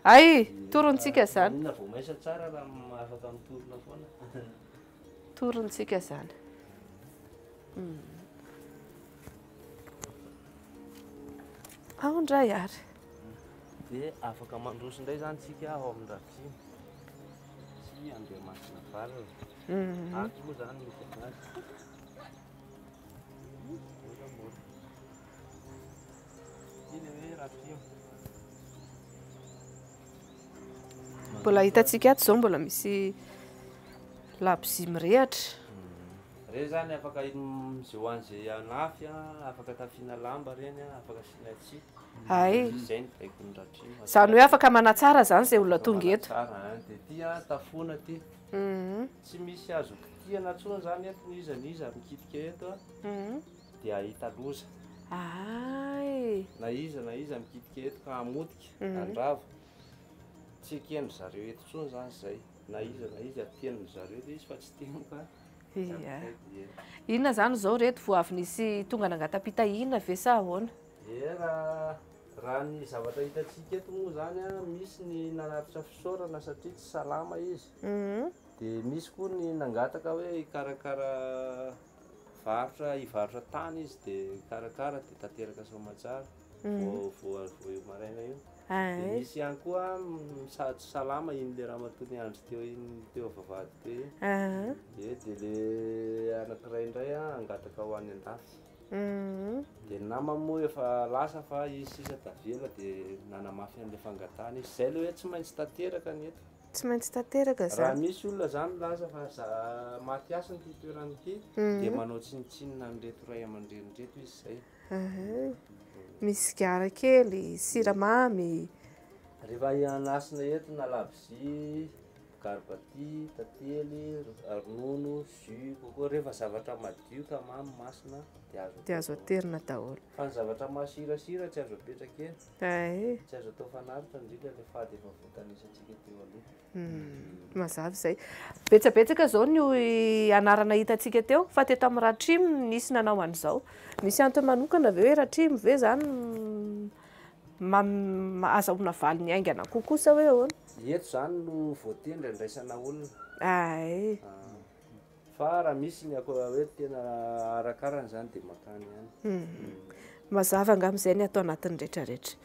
Hay, torontsika izany. Inona vao maisa tsara raha afaka mitorona foana. Torontsika izany. Ao indray ary. Dia afaka mandroso indray izany tsika ao amin'ny Ratrimo sy Andriamasinavalona. Ato moa izany misy anazy. Moramora. Ity ilay hoe Ratrimo. Mbola hitantsika ato izao mbola misy labozia mirehatra. Ireny izany afaka izay ho an'izay hanafy, afaka tafiana lamba ireny, afaka asiana tsihy. Hay. Izay ny baikon'ny Ratrimo. Izany hoe afaka manatsara izany izay olona tonga eto. Manatsara, hein. Dia ity an, tafoana ity. Tsy misy azo kitihana intsony izany eto, n'iza n'iza mikitika eto an, dia hahita loza. Hay. Na iza na iza mikitika eto ka hamotika, handrava, tsy eken-dry zareo eto intsony izany izay. Na iza na iza tenin-dry zareo ilay izy fa tsy teniko an. Ia. Inona izany izao reto vao avy nisy tonga nangata-pitahiana ve sa ahoana? Ie, raha ny zavatra hitantsika eto moa izany an, misy ny nanatitra fisaorana satria tsy salama izy. Dia misy koa ny nangataka hoe hikarakara Varotra hivarotra tany izy dia karakara dia tanteraka soamantsara vao vao vao io maraina io. Dia misy ihany koa sady salama iny le ramatoa niandry teo iny teo vavahady teo iny. Dia dia le anankiray indray hangataka ho any an-dafy. Dia ny namany moa efa lasa fa izy sisa tavela dia nanamafy an'ilay fangatahana izy. Izay ilay hoe tsy maintsy tanteraka ny eto. Tsy maintsy tanteraka Raha izany. misy olona izany milaza fa za maty hasina ity toerana ity dia manao tsinontsinona an'ireto ray aman-dreny ireto izy izay. Misy sigara kely, siramamy. Rehefa hanasina eto na labozia, garbati, tantely, ronono, jus, coco, rehefa zavatra madio ka mamy masina dia azo Dia azo atao. aterina daholo. Fa ny zavatra masirasira tsy azo apetraka eny. Ay. Tsy azo atao fanaritra indrindra ilay fady efa voatanisantsika teo aloha. Mazava izay. Betsabetsaka izao ny anarana hitantsika teo fa teto amin'ny Ratrimo nisy nanao an'izao. Misy antony manokana ve hoe Ratrimo ve izany azahoana valiny haingana kokoa sa hoe ahoana? Eto izany no voatendry andraisana olona. Ay. Fa raha misy ny akora hoe tena arakarany izany dia makany ihany. Mazava angamba izay ny ato anatin'ny rehetrarehetra.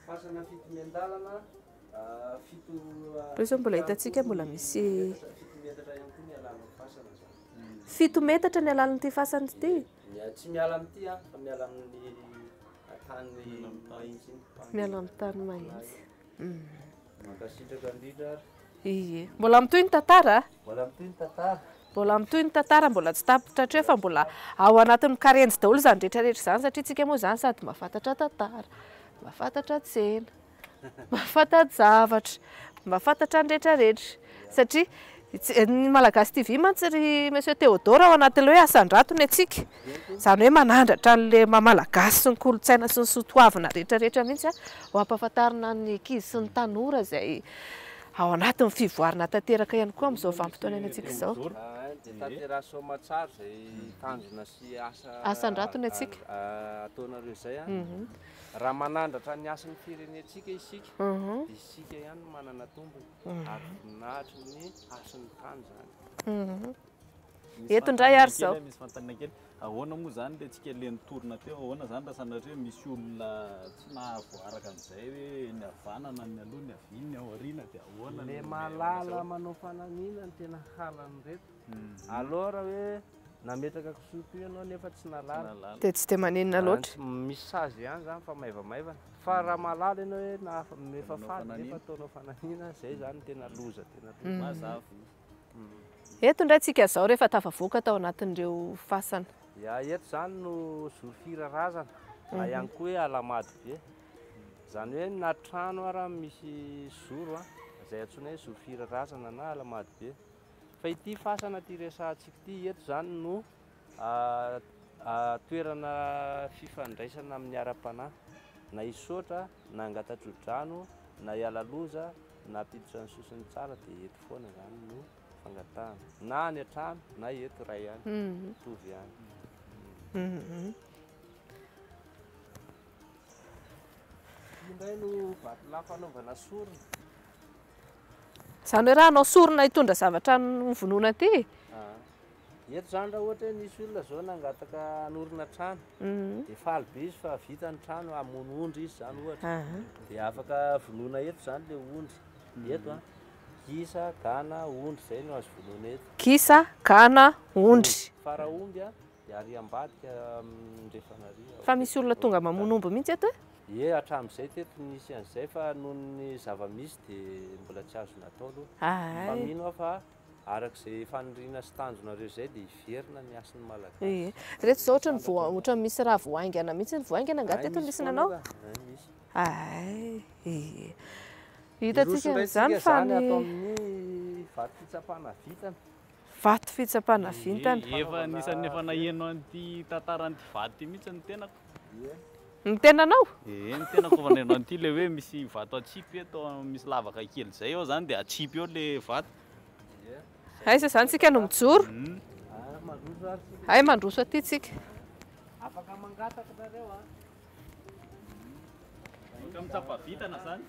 Fasana fito miandalana, fito. Ireo izao mbola hitantsika mbola misy. 7 metatra ihany koa ny alalin'ny fasana izany. 7 metatra ny alalin'ity fasana ity? Tsy miala amin'ity aho fa miala amin'ny tany mahitsy iny. Miala amin'ny tany mahitsy. Mankasitraka indrindra ary. Ie. Mbola mitohy ny tantara? Mbola mitohy ny tantara. Mbola mitohy ny tantara, mbola tsy tapitra hatreo fa mbola ao anatin'ny karenjy daholo izany rehetrarehetra izany satria tsika moa izany sady mahafantatra tantara, mahafantatra tsena, mahafanta-javatra, mahafantatra ny rehetrarehetra satria ny Malagasy TV mantsy ry Monsieur Théodore ao anatin'ilay hoe asandrato ny antsika. Izany hoe manandratra an'ilay maha Malagasy sy ny kolontsaina sy ny soatoavina rehetrarehetra mihitsy ho ampahafantarina ny ankizy sy ny tanora izay ao anatin'ny fivoarana tanteraka ihany koa amin'izao vanim-potoana iainantsika izao. Dia tanteraha soamantsara izay tanjona sy asa Asandrato ny antsika. ataonareo izay. Raha manandratra ny hasin'ny firenentsika isika, dia isika ihany no manana tombony ary voninahitry ny hasin'ny tany izany. Eto indray ary izao. Misy fanontaniana kely. Ahoana moa izany ilay tsika ilay nitorina teo? Ahoana izany raha sanatria misy olona tsy nahavoaraka an'izay hoe ny havanana, ny aloha, ny havia, ny aoriana dia ahoana Le no malala manao fanamiana no tena halan'ireto. Alors hoe nametraka kisoa koa ianao nefa tsy nalala. Dia tsy dia maninona loatra. Misy sazy ihany izany fa maivamaivana. Fa raha malala ianao hoe na efa fady nefa ataonao fanamiana, izay izany tena loza, tena loza. Mazava. Eto indray tsika izao rehefa tafavoaka tao anatin'ireo fasana. Ya, eto izany no zoro firarazana, na ihany koa hoe alamady be. Izany hoe na trano ara misy zoro, izay antsoina hoe zoro firarazana na alamady be. Fa ity fasana ity resahantsika ity, eto izany no toerana fifandraisana amin'ny ara-panahy. Na hisaotra, na hangata-tsodrano, na hiala loza, na hampiditra ny sosony tsara dia eto foana izany no fangatahana. Na any an-trano na eto iray ihany, mitovy ihany. Ity indray no vatolahy fanaovana sorona. Izany hoe raha hanao sorona hitondra zavatra novonoina aty? Eto izany raha ohatra hoe nisy olona izao nangataka hanorina trano, dia faly be izy fa vita ny trano, hamono ondry izy izany ohatra. Dia afaka vonoina eto izany ilay ondry. Eto an, gisa, gana, ondry izay no azo vonoina eto. Gisa, gana, ondry. Fa raha omby an, dia ary ambadika andrefana ary. Fa misy olona tonga mamono omby mihitsy eto e? Ie, hatramin'izay teto nisy an'izay fa noho ny zava-misy dia mbola tsy azo natao aloha. Fa mino aho fa araka izay faniriana sy tanjonareo izay dia hiverina ny hasin'ny Malagasy. Ie. Ireto izao ohatran'ny voa, ohatran'ny misy raha voahaingana mihitsy. Ny voahaingana angaha teto nisy nanao? Ay, misy. Ay, ie. Hitantsika izany fa ny ato amin'ny vato fitsapana vintana. Vato fitsapana vintana. Efa anisan'ny efa naheno an'ity tantaran'ity vato ity mihitsy ny tenako. Ny tenanao? Ie, ny tenako efa naheno an'ity ilay hoe misy vato atsipy eto, misy lavaka kely izay eo izany dia atsipy eo ilay vato. Aiza izany tsika no mijoro? Ay, mandroso aty tsika. Afaka mangataka nareo an. Afaka mitsapa vintana izany.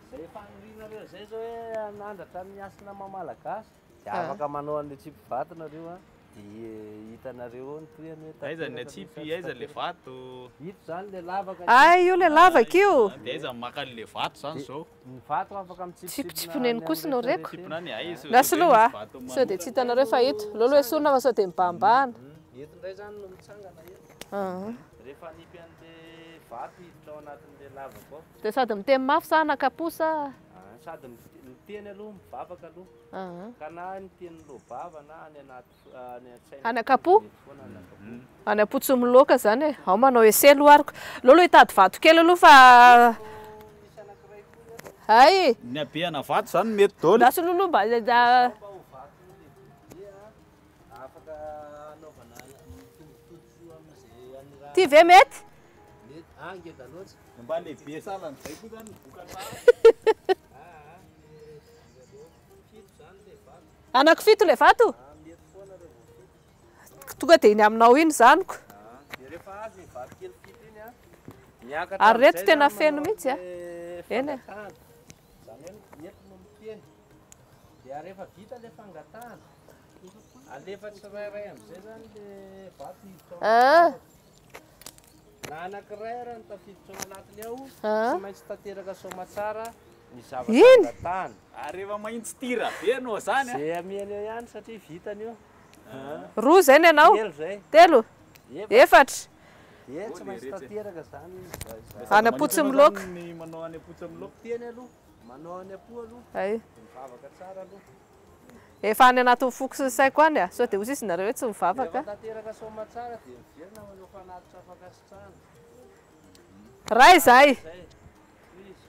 Izay fanirianareo izay zao hoe hanandratra ny hasina maha Malagasy. Dia afaka manao an'ilay tsipy vato nareo an. Dia hitanareo eo ny tohiny hoe Aiza ny atsipy, aiza le vato. Ito zany le lavaka. Ay, io le lavaka io. Dia aiza maka an'le vato zany zao. Ny vato afaka mitsipitsipona. Tsipitsipona eny kosa no reko. Tsipona any aiza. Lasa aloha a. Sao dia tsy hitanareo fa eto. Lolo esorina fa sao dia mibahambahana. Eto indray zany no mitsangana eto. Ah. Rehefa anipy an'le vato hiditra ao anatin'le lavaka ao. Dia sady miteny mafy sa nakaposa. Ah, sady miteny aloha, mivavaka aloha. Ah. Ka na niteny lobava na any anaty any an-tsaina. Any an-kapo? Mety foana any an-kapo. Any am-po tsy miloaka zany e. Ao manao essai aloha ariko. Lolo hitady vato kely aloha fa Ay, Ny habehana vato zany mety daholo. lasa lolo mba Mba ho vato lehibe a, afaka anaovana mitovitovy amin'izay any raha. Ty ve mety? Mety, ah, ngeda loatra. Mba lehibe salan'izay koa zany ny vokatra. Ah, fito zany le vato. Anaky fito le vato? Ah, mety foana reo vao fito. Tonga dia iny aminao iny zaniko. Ah, dia rehefa azo iny vato kely fito iny a, miakatra Ary reto amin'izay tena zany feno manao mihitsy a. an'le Eny e. fangatahana. Zany hoe eto no miteny. Dia rehefa vita le fangatahana, alefa tsirairay amin'izay zany le vato hiditra ao Ah. anaty. Na anankiray raha ny tafiditra ao anatiny ao, Ah. tsy maintsy tanteraka soamatsara ny zavatra Iny. angatahana. Ary rehefa mahitsy tira be anao zany a. Zay amiany eo ihany satria vitany io. Roa zay ny anao. Telo zay. Telo. Efatra. Efatra. Dia tsy maintsy tanteraka zany izy. Any am-po tsy miloaka. Ny manao any am-po tsy miloaka. Miteny aloha, manao any am-po aloha, Ay. mivavaka tsara aloha. Efa any anatin'ny foko sy ny saiko any a. Sao dia hozy izy nareo hoe tsy mivavaka. Rehefa tanteraka soamatsara dia miverina manao fanatitra fankasitrahana. Ray zay. Zay. Izy.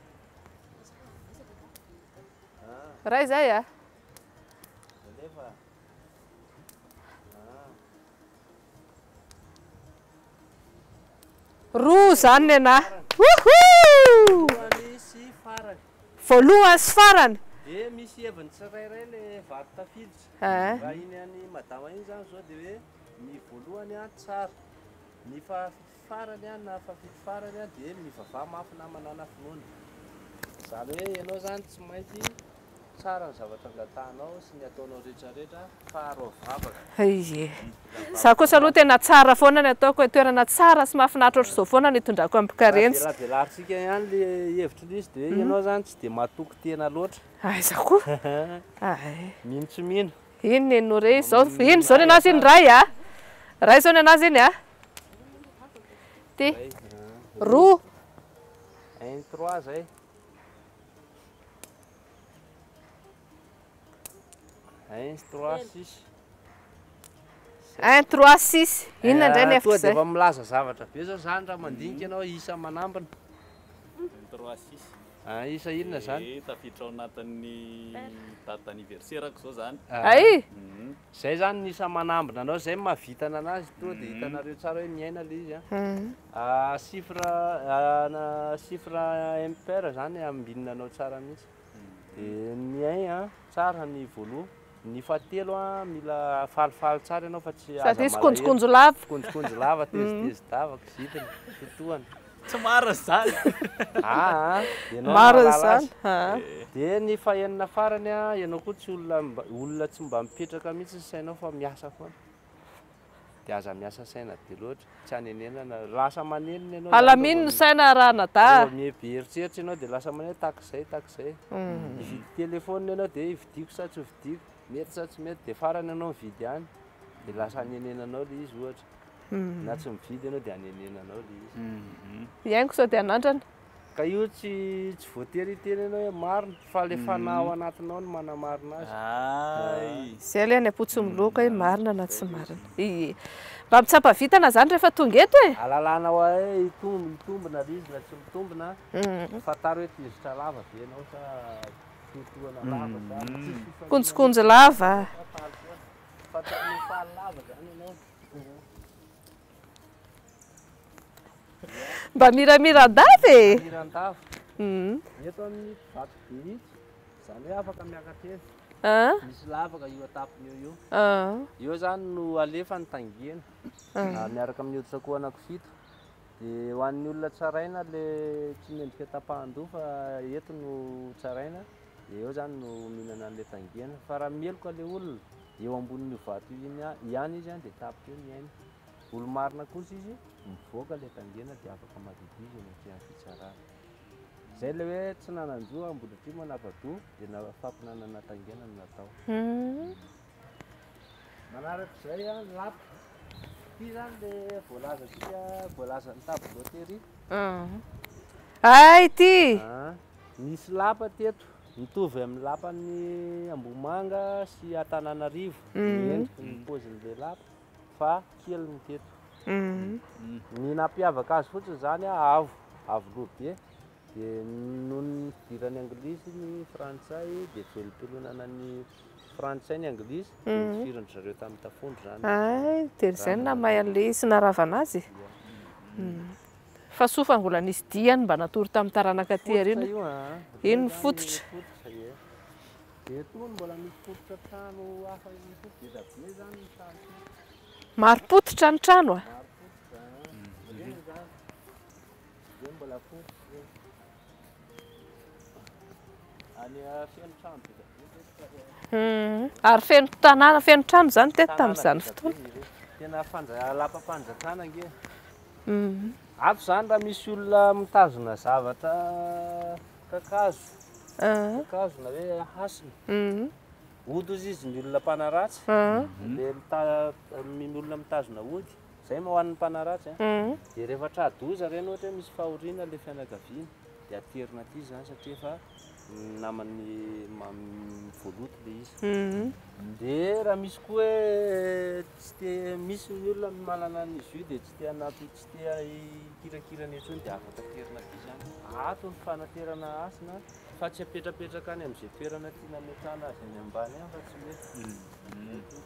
Ah, Ray zay a. alefa. Ah. Roa zany ny anahy. Wouhou! Voalohany sy farany. Voalohany sy farany. Dia misy heviny tsirairay le vato tafiditra. Ah. Raha iny any madama iny zany zao dia hoe ny voalohany a tsara, ny fahafito farany a na fahafito farany a dia mivavaha mafy na manana finoana. Zany hoe ianao zany tsy maintsy tsara ny zavatra angatahanao sy ny ataonao rehetrarehetra fa arao vavaka. Ie. Za kosa aloha tena tsara foana ny ataoko hoe toerana tsara sy mahafinaritra ohatr'izao foana ny itondrako amin'ny Raha velarintsika ihany le hevitry ilay izy dia hoe ianao zany tsy dia matoky tena loatra. Aiza koa? Ay. Mino tsy mino. Iny ny no re izao, iny izao ny anazy iny ray a. Ray izao ny anazy iny a. Ty. Roa. 1 3 zay. 1 3 6. 1 3 6. Inona indray ny Tonga hevitra dia izay? efa milaza zavatra be zao zany raha mandinika ianao isa manambina. 3 6. Ah, isa inona zany? Eh, tafiditra ao anatin'ny date anniversaire-ko zao zany. Ay. Zay zany ny isa manambina anao, zay mahavitana anazy tonga dia hitanareo tsara hoe miaina le izy a. Ah, chiffre ah, na chiffre impair zany ambinina anao tsara mihitsy. Dia ny un a tsara ny voalohany, ny fahatelo a mila falifaly tsara ianao fa tsy Sady aza izy malahelo. konjokonjo lava. Konjokonjo lava, tezitezi-dava, kizitina, totohana. Tsy marina zany. Ah, ah, ianao Marina mahalala zany. azy. Ah. Dia ny fahenina farany a, ianao koa tsy olona mba- olona tsy mba mipetraka mihitsy ny sainao fa miasa foana. Dia aza miasa saina be loatra, tsy anenenana, lasa manenina ianao. Alamino ny saina raha nada. Miebe eritreritra ianao dia lasa maneno takizay takizay. Hividy telefôna ianao dia hividiako sa tsy hovidiako, mety sa tsy mety, dia farany ianao mividy ihany. Dia lasa anenenanao ilay izy ohatra. Na tsy mividy ianao dia anenenanao ilay izy. Iaingo sao dia anandrana. Ka io tsy tsy voatery hiteny ianao hoe marina fa le fanahy ao anatinao no manamarina azy. Ay. Zay le any am-po tsy miloaka hoe marina na tsy marina. Ie. Mba mitsapa vitana zany rehefa tonga eto e. Alalana hoe hitombo hitombina le izy na tsy mitombina. Fantaro hoe tezitra lava be ianao sa totohana lava sa tsisy fifaliana Konjokonjo lava. fa faly foana. Fantaro hoe faly lava zany ianao. Mba miramiran-dava e. Miran-dava. Mm. Eto amin'ny vato be mihitsy. Zany hoe afaka miakatra eny. Ah. Misy lavaka io an-tampony eo io. Ah. Eo zany no alefa ny tangena. Ah, miaraka amin'ny hoditra akoho anankifito. Dia ho an'ny olona tsaraina le tsy mendrika tapahan-doha fa eto no tsaraina. Dia eo zany no mihinana an'le tangena. Fa raha meloka le olona Eo ambonin'io vato io iny ihany izy dia tapitra eo ny ainy. Olo-marina kosa izy, mivoaka ilay tangena dia afaka madiodio izy eny atrehan'ny fitsarana. Izay ilay hoe tsy nanan-jo Ambohidratrimo hanapa-doha dia fampinanana tangena no natao. Manarak'izay ny lapa. Ity izany ilay voalazantsika, voalazan'ny tableau tery. Hay ity! Nisy lapa teto, mitovy amin'ny lapan'ny Ambohimanga sy Antananarivo ny endriky ny paozin'ilay lapa fa kely ny teto. Ny nampiavaka azy fotsiny izany avo, avo loha be, dia noho ny fidiran'ny anglisy ny frantsay dia velom-pironana ny frantsay ny anglisy dia notifirin-dry zareo tamin'ny tafondro izany. Hay, dia izay no nahamay an'ilay izy sy naharavana azy. Fa soa fa mbola nisy diany mba natory tamin'ny taranaka aty aoriana. Fototra io an. Iny ny fototra. Fototra ie. Dia itony mbola misy fototra trano hafa ihany koa be dia be izany ny trano teto. Marim-pototra ny trano a. Marim-pototra an. Ireny izany. Ireny mbola fototra ireny. Any feno trano be dia be teto fa. Ary feno tanàna, feno trano izany teto tamin'izany fotoana. Tena fanja- lapam-panjakana ange. Ato izany raha misy olona mitazona zavatra kakazo, kakazo na hoe hasina, ody hozy izy ny olona mpanaratsy, dia mita- ny olona mitazona ody, izay ho an'ny mpanaratsy an, dia rehefa tra-doza ireny ohatra hoe misy fahoriana ilay fianakaviana dia aterina aty izany satria efa naman'ny voaloto ilay izy. Dia raha misy koa hoe tsy te, misy ny olona manana an'izy io dia tsy te hanampy, tsy te hikirakirana intsony dia afaka aterina aty izany. Ato ny fanaterana hasina fa tsy apetrapetraka any amin'izay toerana tiana hametrahana azy any ambany any fa tsy mety. Mety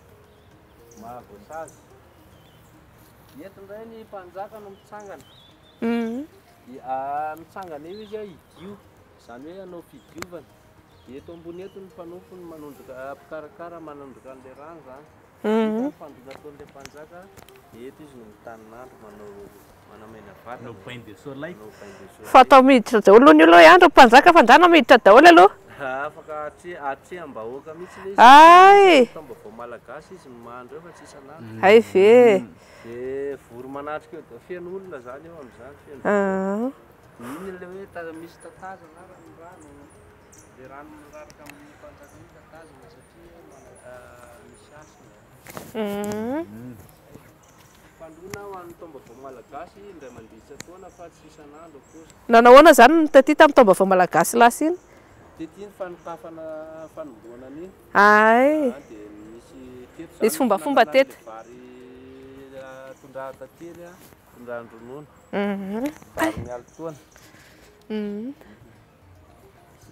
mahavoasazy. Eto indray ny mpanjaka no mitsangana. Dia mitsangana eo izy hidio, izany hoe hanao fidiovana. Dia eto ambony eto ny mpanompo no manondroka, mpikarakara manondroka an'ilay rano izany. Vita ny fandroana ataon'ilay mpanjaka, dia eto izy no mitanin'andro manao manamaina vatana. Manao bain de soleil. Manao bain de soleil. Fa atao miditra daholo aloha ny olona hoe andro mpanjaka fa ndana miditra daholo aloha. Afaka atreham-bahoaka mihitsy ilay izy. Hay! Taom-baovao malagasy izy no mahandro eo fa tsy isan'andro. Hay ve! Dia vory manatrika eo daholo, feno olona izany eo amin'izany, feno vahoaka. Dia iny ilay hoe misy tatazana ary ny rano, ilay rano miraraka amin'ny mpanjaka iny tatazana satria misy hasina. Fandroana ho an'ny taom-baovao malagasy indray mandeha isan-taona fa tsy isan'andro akory. Nanao ahoana izany ny taty tamin'ny taom-baovao malagasy lasa iny? Taty ny fanokafana fanombohana an'iny. Hay. Dia nisy teto izany Nisy fombafomba teto. Vary tondrahan-tantely, tondrahan-dronono. Vary mialin-taona.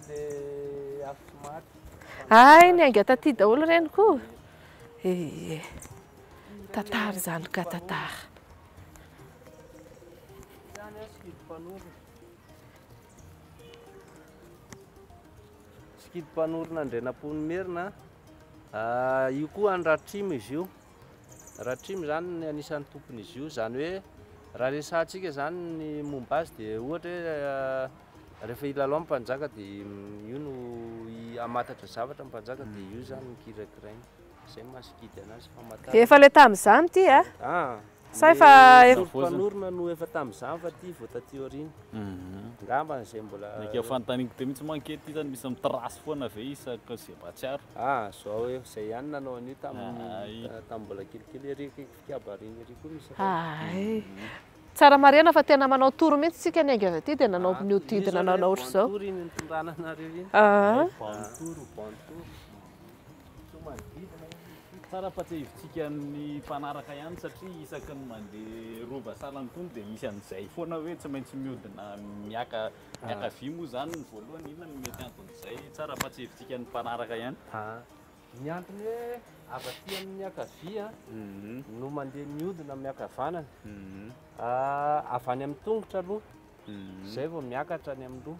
Tsy le afo tsy maty. Hay, niainga taty daholo ireny koa. Ee. Tantara izany ka tantara. Izany an, sikidy mpanorina. Sikidy mpanorina Andrianampoinimerina. Io koa an'i Ratrimo izy io. Ratrimo izany ny anisan'ny tompon'izy io. Izany hoe raha resahantsika izany ny momba azy dia ohatra hoe rehefa hilalao ny mpanjaka dia io no hamantatra zavatra ny mpanjaka dia io izany no kirakirainy. Izay no maha sikidy anazy famantarana. Efa ilay tamin'izany ity a? Ah. Sa efa Ny mpanorina no efa tamin'izany fa ity vao taty aoriana. Angamba izay mbola. Naika fanontaniako teo mihitsy manko ity zany misy mitrace foana ve isaka izay mahatsiaro? Ah, zao eo, izay ihany nanao an'io tamin'ny tamin'ny mbola kelikely ery akaiky fikabarina ery koa misy iray. Hay. Tsara marihana fa tena manao tour mihitsy tsika niainga avy aty dia nanao nihodidina nanao ohatr'izao. Bon tour iny nitondrana anareo iny. Ah. Bon tour, bon tour. Tsara fa tsiahivintsika ny mpanaraka ihany satria isaky ny mandeha rova sahala an'itony dia misy an'izay foana hoe tsy maintsy mihodina miaka miakavia moa izany ny voalohany, inona no mety anton'izay? Tsara fa tsiahivintsika ny mpanaraka ihany. Ny antony hoe avy aty amin'ny ankavia no mandeha mihodina miakavanana, avy any amin'ny tongotra aloha Izay vao miakatra any amin'ny loha,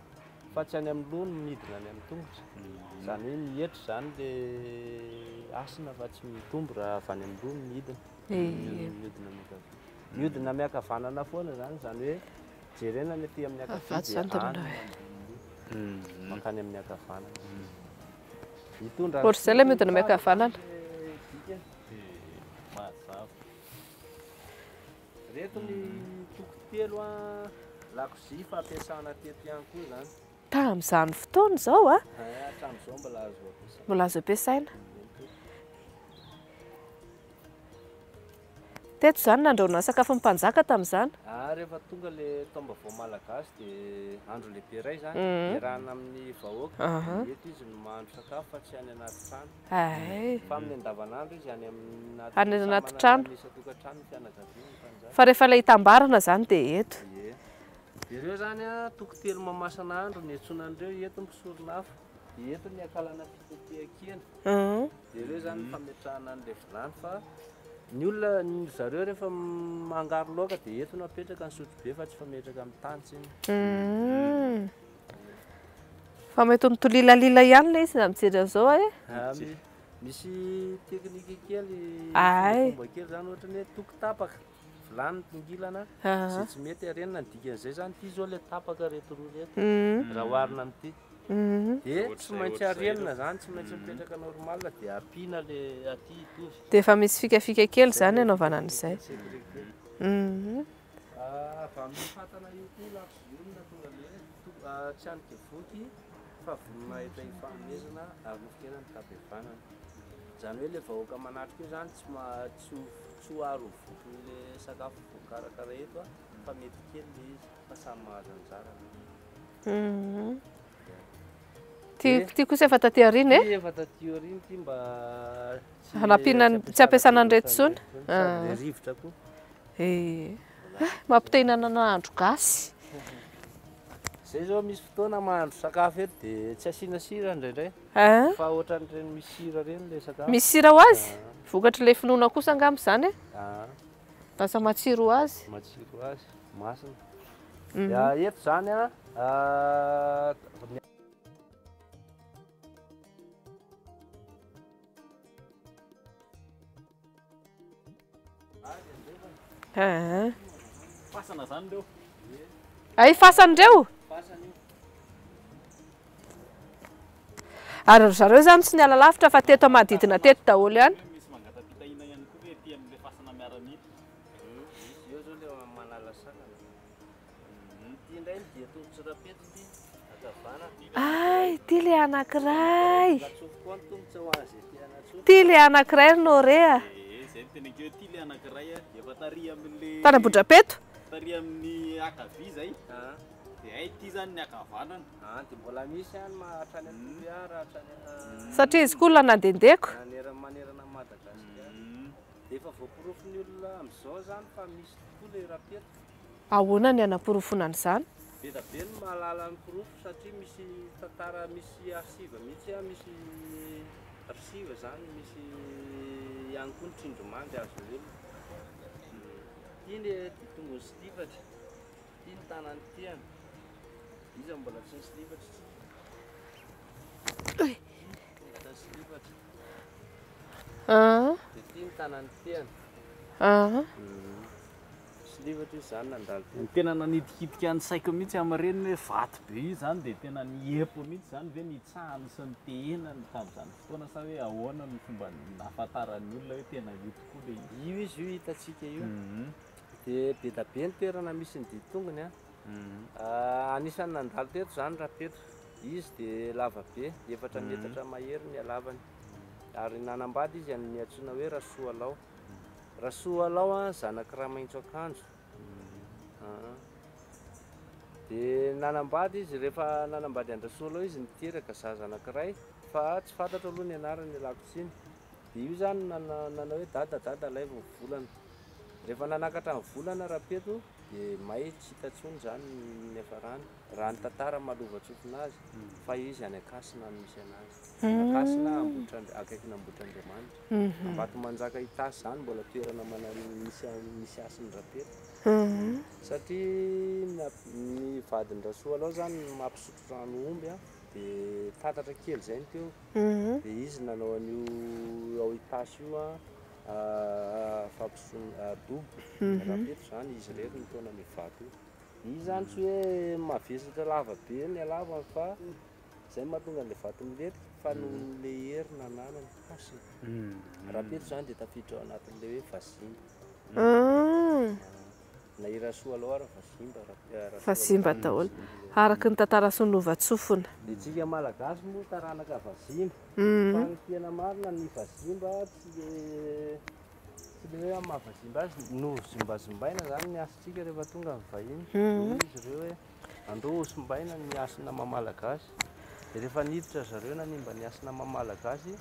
fa tsy any amin'ny loha no midina any amin'ny tongotra. Izany hoe mihetra izany ilay hasina fa tsy mitombo raha avy any amin'ny loha no midina. Mihodina miankavia. Mihodina miankavanana foana izany, izany hoe jerena ny aty amin'ny ankavia dia any mankany amin'ny ankavanana. Mitondra Ohatr'izay ilay mihodina miankavanana. tsika. Mazava. Reto ny toko telo a lakozia fampiasana teto ihany koa zany. Tamin'izany fotoana izao a. Hatramin'izao mbola azo ampiasaina. Mbola azo ampiasaina. Teto izany nandrahoana ny sakafon'ny mpanjaka tamin'izany. Rehefa tonga le taom-baovao malagasy dia andro lehibe iray zany iarahana amin'ny vahoaka. Eto izy no mahandro sakafo fa tsy any anaty trano. Fa amin'ny andavanandro izy any anaty Any anaty trano. Isan-tokantrano ny fianakaviana ny mpanjaka. Fa rehefa ilay hitambarana izany dia eto. Ie. Ireo zany a toko telo mamasana andro ny antsoina an'ireo, eto ny mpisorona afo, dia eto ny akalana fitetehan-kena. Dia ireo zany ny fametrahana an'ilay vilany fa ny olona ny zareo rehefa mangaro laoka dia eto no apetraka ny sotrobe fa tsy fametraka amin'ny tany tsiny. Fa mety mitolilalila ihany ilay izy na mijery an'izao e. Misy teknika kely, fomba kely zany ohatra ny hoe toko tapaka, vilany tongilana, izay tsy mety arenina ny dikan'izay zany ity zao ilay tapaka reto roa reto raha oharina amin'ity. Dia tsy maintsy arenina zany, tsy maintsy mipetraka normal dia ampiana le aty hitovy. Dia efa misy fikafika kely zany anaovana an'izay. Avy amin'ny fatana io koa lakozia io no nahatonga le hoe tsy hanika voky fa voninahitra hifanomezana ary nofikena ny tabevanana. Izany hoe le vahoaka manatrika io zany tsy tsy ho aro vokin'le sakafo voakarakara eto fa mety kely le izy fa samy mahazo anjara. Ty kosa efa taty aoriana e? Ty efa taty aoriana ty mba hanampiana tsy ampiasana an'ireto intsony. Sady rivotra koa. Mampite-hihinana nahandro gasy. Zay zao misy fotoana mahandro sakafo eto dia tsy asiana sira indraindray. Fa ohatran'ireny misy sira ireny ilay sakafo. Misy sira ho azy? Vokatr'ilay finoana kosa angamba izany e? Lasa matsiro ho azy. Matsiro ho azy, masina. Dia eto izany a, Fasana zany reo. Ay, fasana reo? Ary ry zareo zany tsy niala lavitra fa teto manodidina teto daholo ihany. Misy mangatam-pitahiana ihany koa ve aty amin'ilay fasana miaramila? Misy eo zao ilay manala sakana. Ity indray ny dia tongotra rapeto ity, ankavanana. Ay, ity ilay anankiray. Natsofoko koa ny tongotra ho an'izay te hanatsofoka. Ity ilay anankiray ry Noré a. Ee, zay no tena akeo, ity ilay anankiray a, efa tary amin'ilay Tany Ambohidrapeto? Tary amin'ny ankavia zay. Dia hay ity zany ny ankavanana. Dia mbola misy any hatrany Toliara, hatrany Satria izy koa olona nandehandeko. Manerana an'i Madagasikara. Dia efa voaporofon'ny olona amin'izao zany fa misy tokoa ilay rapeto. Ahoana ny hanaporofoana an'izany? Be dia be ny mahalala ny porofo satria misy tantara, misy archive mihitsy, misy archive zany, misy ihany koa ny tsindrimandry azon'ny olona. Ity ny tongony silifatra, ity ny tanany tiany, iza mbola tsy nisilifatra isika? Ity silifatra. Dia ity ny tanany tiany. Silifatra izy zany nandalo teo. Ny tena nanidikitika ny saiko mihitsy amin'ireny hoe vato be io zany dia tena niepo mihitsy zany ve nitsahany sy nitehenany tamin'izany fotoana sa hoe ahoana ny fomba nahafantaran'ny olona hoe tena io tokoa ilay izy? Io izy io hitantsika io. Dia be dia be ny toerana misy ny diditongony a. Anisan'ny nandalo teto zany Rapeto. Izy dia lava be, 4 metatra mahery ny halavany. Ary nanambady izy amin'ny antsoina hoe Rasoalao. Rasoalao a, zanak'i Ramaintso Akanjo. Dia nanambady izy, rehefa nanambady an-dRasoalao izy niteraka zaza anankiray fa tsy fantatro aloha ny anarany ialako tsiny. Dia io zany nanao hoe dada dada alaivo ny volana. Rehefa nanakatra ny volana Rapeto dia may tsy hita intsony zany ny niafarany. Raha ny tantara mahalovan-tsofina azy fa izy any Ankasina no misy anazy. Ankasina akaikin'Ambohitrandriamanitra. Ambatomanjaka Itasy zany mbola toerana misy hasin'i Rapeto. Satria ny vadin-dRasoalao zany mampisotro rano omby a, dia tatatra kely zay ny teo. Dia izy nanao an'io ao Itasy io a, fampisotroana dobo. Rapeto zany izy irery no taona ny vato io. Izy zany tsy hoe mavesatra lava be ny halavany fa Izay no mahatonga an'ilay vato milentika fa noho ilay hery nananany, hasina. Rapeto izany dia tafiditra ao anatin'ilay hoe vazimba. Na i Rasoalao ary vazimba, Rasoalao. Vazimba daholo. Araka ny tantara sy ny lovantsofina. Ny antsika Malagasy moa taranaka vazimba. Fa ny tena marina ny vazimba tsy le tsy le hoe amin'ny maha vazimba azy, nozimbazimbaina izany ny hasintsika rehefa tonga ny vahiny. Hoy izy ireo hoe andao hosimbaina ny hasina maha Malagasy. Dia rehefa niditra zareo nanimba ny hasina maha Malagasy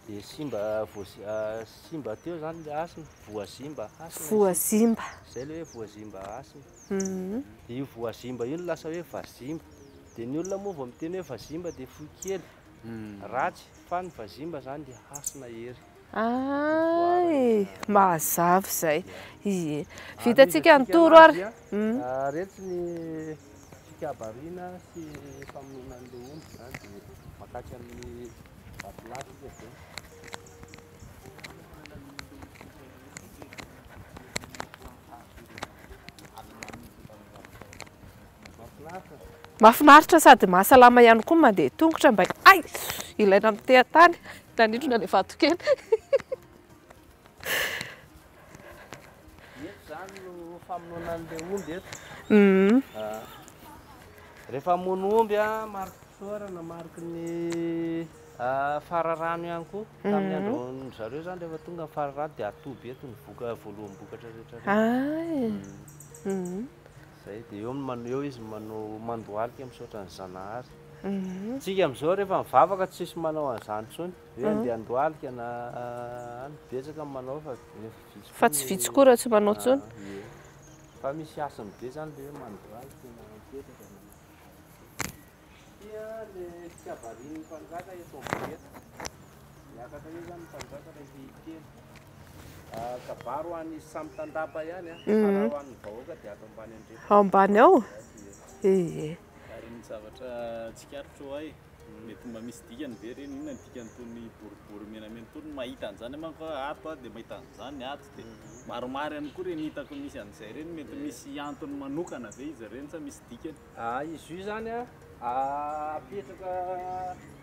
dia simba voa- simba teo izany ilay hasina, voazimba hasina. Voazimba. Izay ilay hoe voazimba hasina. Dia io voazimba io no lasa hoe vazimba. Dia ny olona moa vao miteny hoe vazimba dia fohy kely, ratsy, fa ny vazimba izany dia hasina hery. Ay, mazava izay. Ie. Vitantsika ny toro ary. Reto ny fikabariana sy famonoana an'ilay omby izany dia makatsy amin'ny vatolampy izy avy eo. Mahafinaritra sady mahasalama ihany koa mandeha tongotra mba ay! Ilaina miteha-tany nanindrona ilay vatokely. Eto izany no famonoana an'ilay omby eto. Rehefa hamono omby mariky fisaorana, mariky ny fararano ihany koa. Tamin'ny andron-dry zareo izany rehefa tonga ny fararano dia atoby eto ny voka voaloham-bokatra rehetra rehetra. Zay dia eo no eo izy manao mandohalika misaotra an'i Zanahary. Tsika amin'izao rehefa mivavaka tsisy manao an'izany intsony. Hoe andeha handohalika na any betsaka ny manao fa rehefa vitsy koa. Fa tsy vitsy koa raha tsy manao intsony. Ie. Fa misy hasiny be zany le hoe mandohalika na mipetraka na. Ity an le fikabarian'ny mpanjaka eto ambony eto. Miakatra eo zany ny mpanjaka rehefa hiteny. Kabary ho an'izy samy tandapa ihany an, fa raha ho an'ny vahoaka dia ato ambany andrefana. Ao ambany ao? Ie. Ary ny zavatra tsikaritro hoy, mety mba misy dikany ve ireny? Inona ny dikan'itony boribory menamena itony? Mahita an'izany aho manko ato aho dia mahita an'izany ato dia maromaro ihany koa ireny hitako misy an'izay ireny. Mety misy antony manokana ve izy ireny sa misy dikany? Izy io izany an, apetraka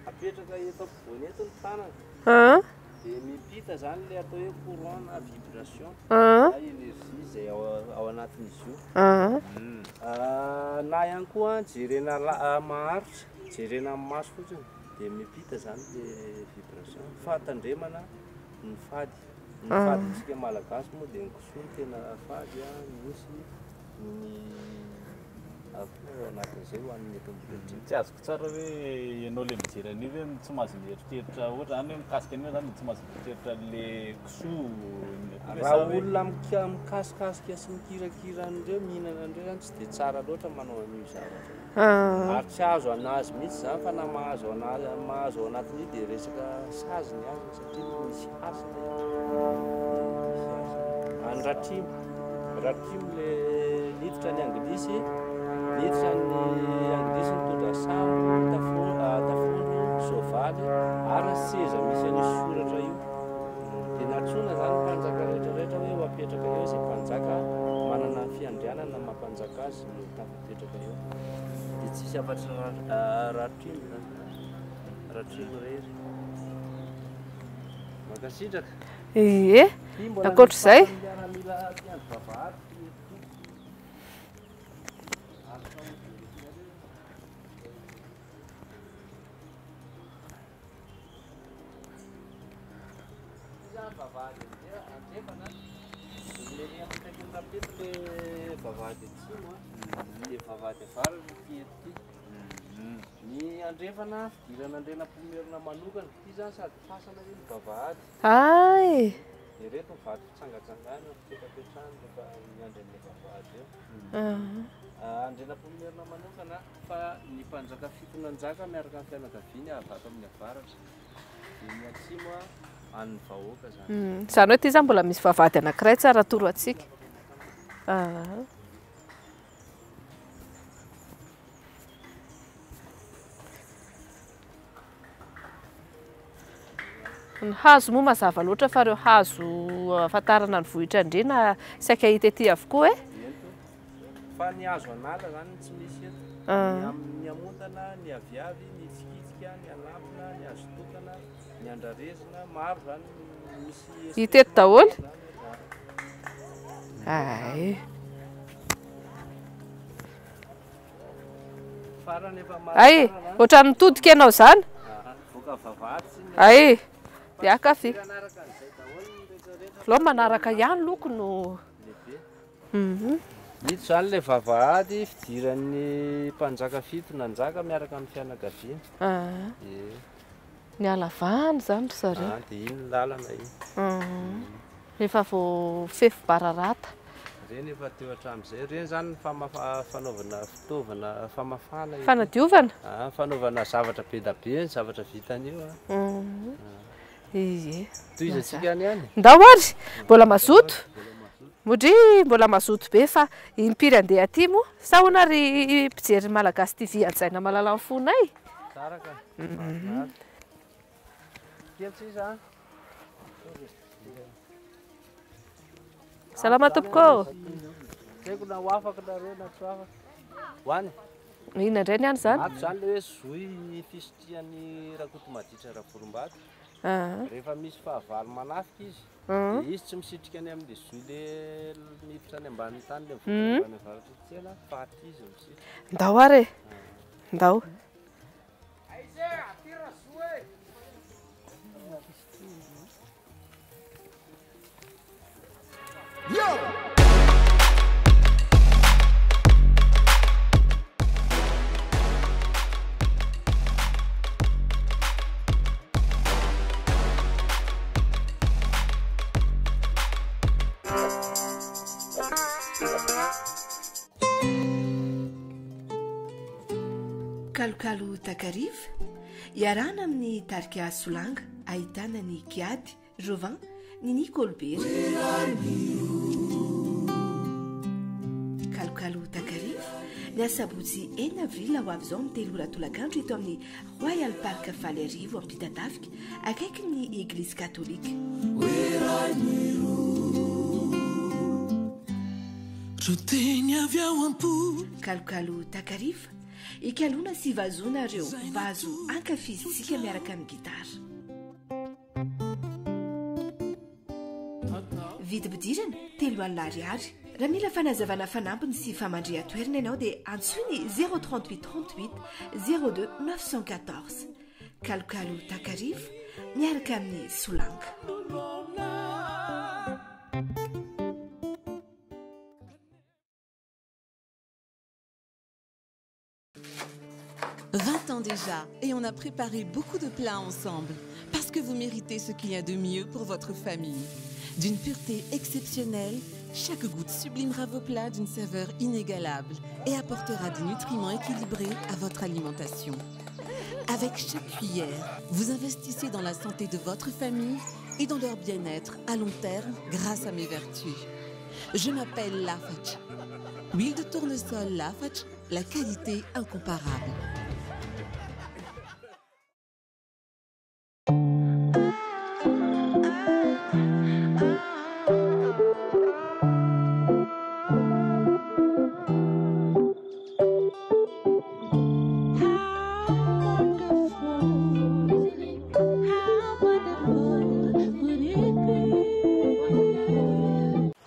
apetraka eto ampovoany eto ny tanana. Dia miampita izany ilay atao hoe courant na vibration na énergie izay ao anatin'izy io. Na ihany koa jerena maharitra, jerena amin'ny maso fotsiny dia miampita izany ilay vibration. Fa tandremana ny fady. Ny fadintsika malagasy moa dia ny kisoa no tena fady, ny osy, ny akoho ao anatin'izay ho an'ny eto Ambohidratrimo. Tsy azoko tsara hoe ianao ilay mijery an'io ve tsy mahazo mieritreritra ohatra zany hoe mikasika an'io zany dia tsy mahazo mieritreritra an'le kisoa ny akoho ve Raha sa hoe olona mikasikasika sy mikirakira an'ireo mihinana an'ireo zany tsy dia tsara loatra manao an'io zavatra io. Ary tsy azo anazy mihitsy zany fa na mahazo anazy mahazo ao anatin'io dia resaka sazy ny azony satria misy hasina io. Misy hasina. Any Ratrimo. Ratrimo le niditra ny anglisy, niditra ny anglisy nitondra sambo, tafondro, soavaly ary ny seza misy an'io soratra io. Dia nantsoina izany ny mpanjaka rehetra rehetra hoe ho apetraka eo izay mpanjaka manana ny fiandrianana maha mpanjaka azy no tafapetraka eo. Dia tsisy afa-tsy Ratrimo izany. Ratrimo irery. Mankasitraka. Ie. Ankoatr'izay. Ny andrefana fidiran'Andrianampoinimerina manokana. Ity izany sady fasana io no vavahady. Hay! Ireto ny vato fitsangatsanganana, fipetrapetrahana rehefa miandry an'ilay vavahady eo. Andrianampoinimerina manokana fa ny mpanjaka fito nanjaka miaraka amin'ny fianakaviany avy ato amin'ny avaratra. Dia ny atsimo an'ny vahoaka izany. Izany hoe ity izany mbola misy vavahady anankiray tsara atoro antsika. Ny hazo moa mazava loatra fa ireo hazo ahafantarana ny vohitra Andriana saika hita ety avokoa e. Fa ny hazo an'ala zany tsy misy eto. Ny amin'ny amontana, ny aviavy, ny hitsikitsika, ny alampina, ny hazo tokana, ny andrarezina, maro zany misy. Hita eto daholo? Ay. Farany efa Ay, ohatran'ny mitodika ianao izany. Voaka vavahady sy ny Ay, dia akafy. manaraka an'izay daholo ny rehetrarehetra Aleo manaraka ihany loko no. lehibe. Mhm. Ito zany le vavahady fidiran'ny mpanjaka fito nanjaka miaraka amin'ny fianakaviana. Ah, Ie. Ny halavany izany ry zareo. Ah, dia iny lalana iny. Efa voafefy bararata. Ireny efa teo hatramin'izay. Ireny zany ny fanaovana fitaovana famafana ity. Fanadiovana? Ah, fanaovana zavatra be da be ny zavatra vitan'io. Ah. Ie. Tohizantsika any ihany. Ndao ary, mbola mazoto. Modry mbola mazoto be fa impiry andeha aty moa. Sa ahoana ry mpijery Malagasy TV hajaina malala ny fonay? Tsara ka. Mahafinaritra. Kely sisa. ah. Salama tompoko. Tsy haiko na ho afaka nareo na tsy ho afaka. Hoany. Inona indray ny any izany? Ato zany le hoe zohy fisitrihan'ny Rakotomaditra Ravolombato. Ah. Rehefa misy fahavalo manafika izy, dia izy tsy misitrika any amin'le zohy le miditra any ambanin'ny tany le mivoaka any ambany avaratry ny tsena fa aty izy misitrika. Ndao ary e. Ndao. Kalokalo takariva, iarahana amin'ny tarika Solanga, ahitana ny Kiady, Jovan, Nini Colbert. Kalokalo takariva, ny asabotsy enina avril ho avy izao amin'ny telo ora tolakandro eto amin'ny Royal Park Faliarivo Ampitatafika, akaikin'ny Eglizy Katolika. Kalokalo takariva, ikaloana sy vazoana ireo vazo ankafizintsika miaraka amin'ny gitara. Vidim-pidirana, telo alina ariary. Raha mila fanazavana fanampiny sy famandrihan-toerana ianao dia antsoy ny 038 38 02 914. Kalokalo takariva miaraka amin'ny Solanga. 20 ans déjà, et on a préparé beaucoup de plats ensemble, parce que vous méritez ce qu'il y a de mieux pour votre famille. D'une pureté exceptionnelle, chaque goutte sublimera vos plats d'une saveur inégalable et apportera des nutriments équilibrés à votre alimentation. Avec chaque cuillère, vous investissez dans la santé de votre famille et dans leur bien-être à long terme grâce à mes vertus. Je m'appelle Lafach. Huile de tournesol Lafach, la qualité incomparable.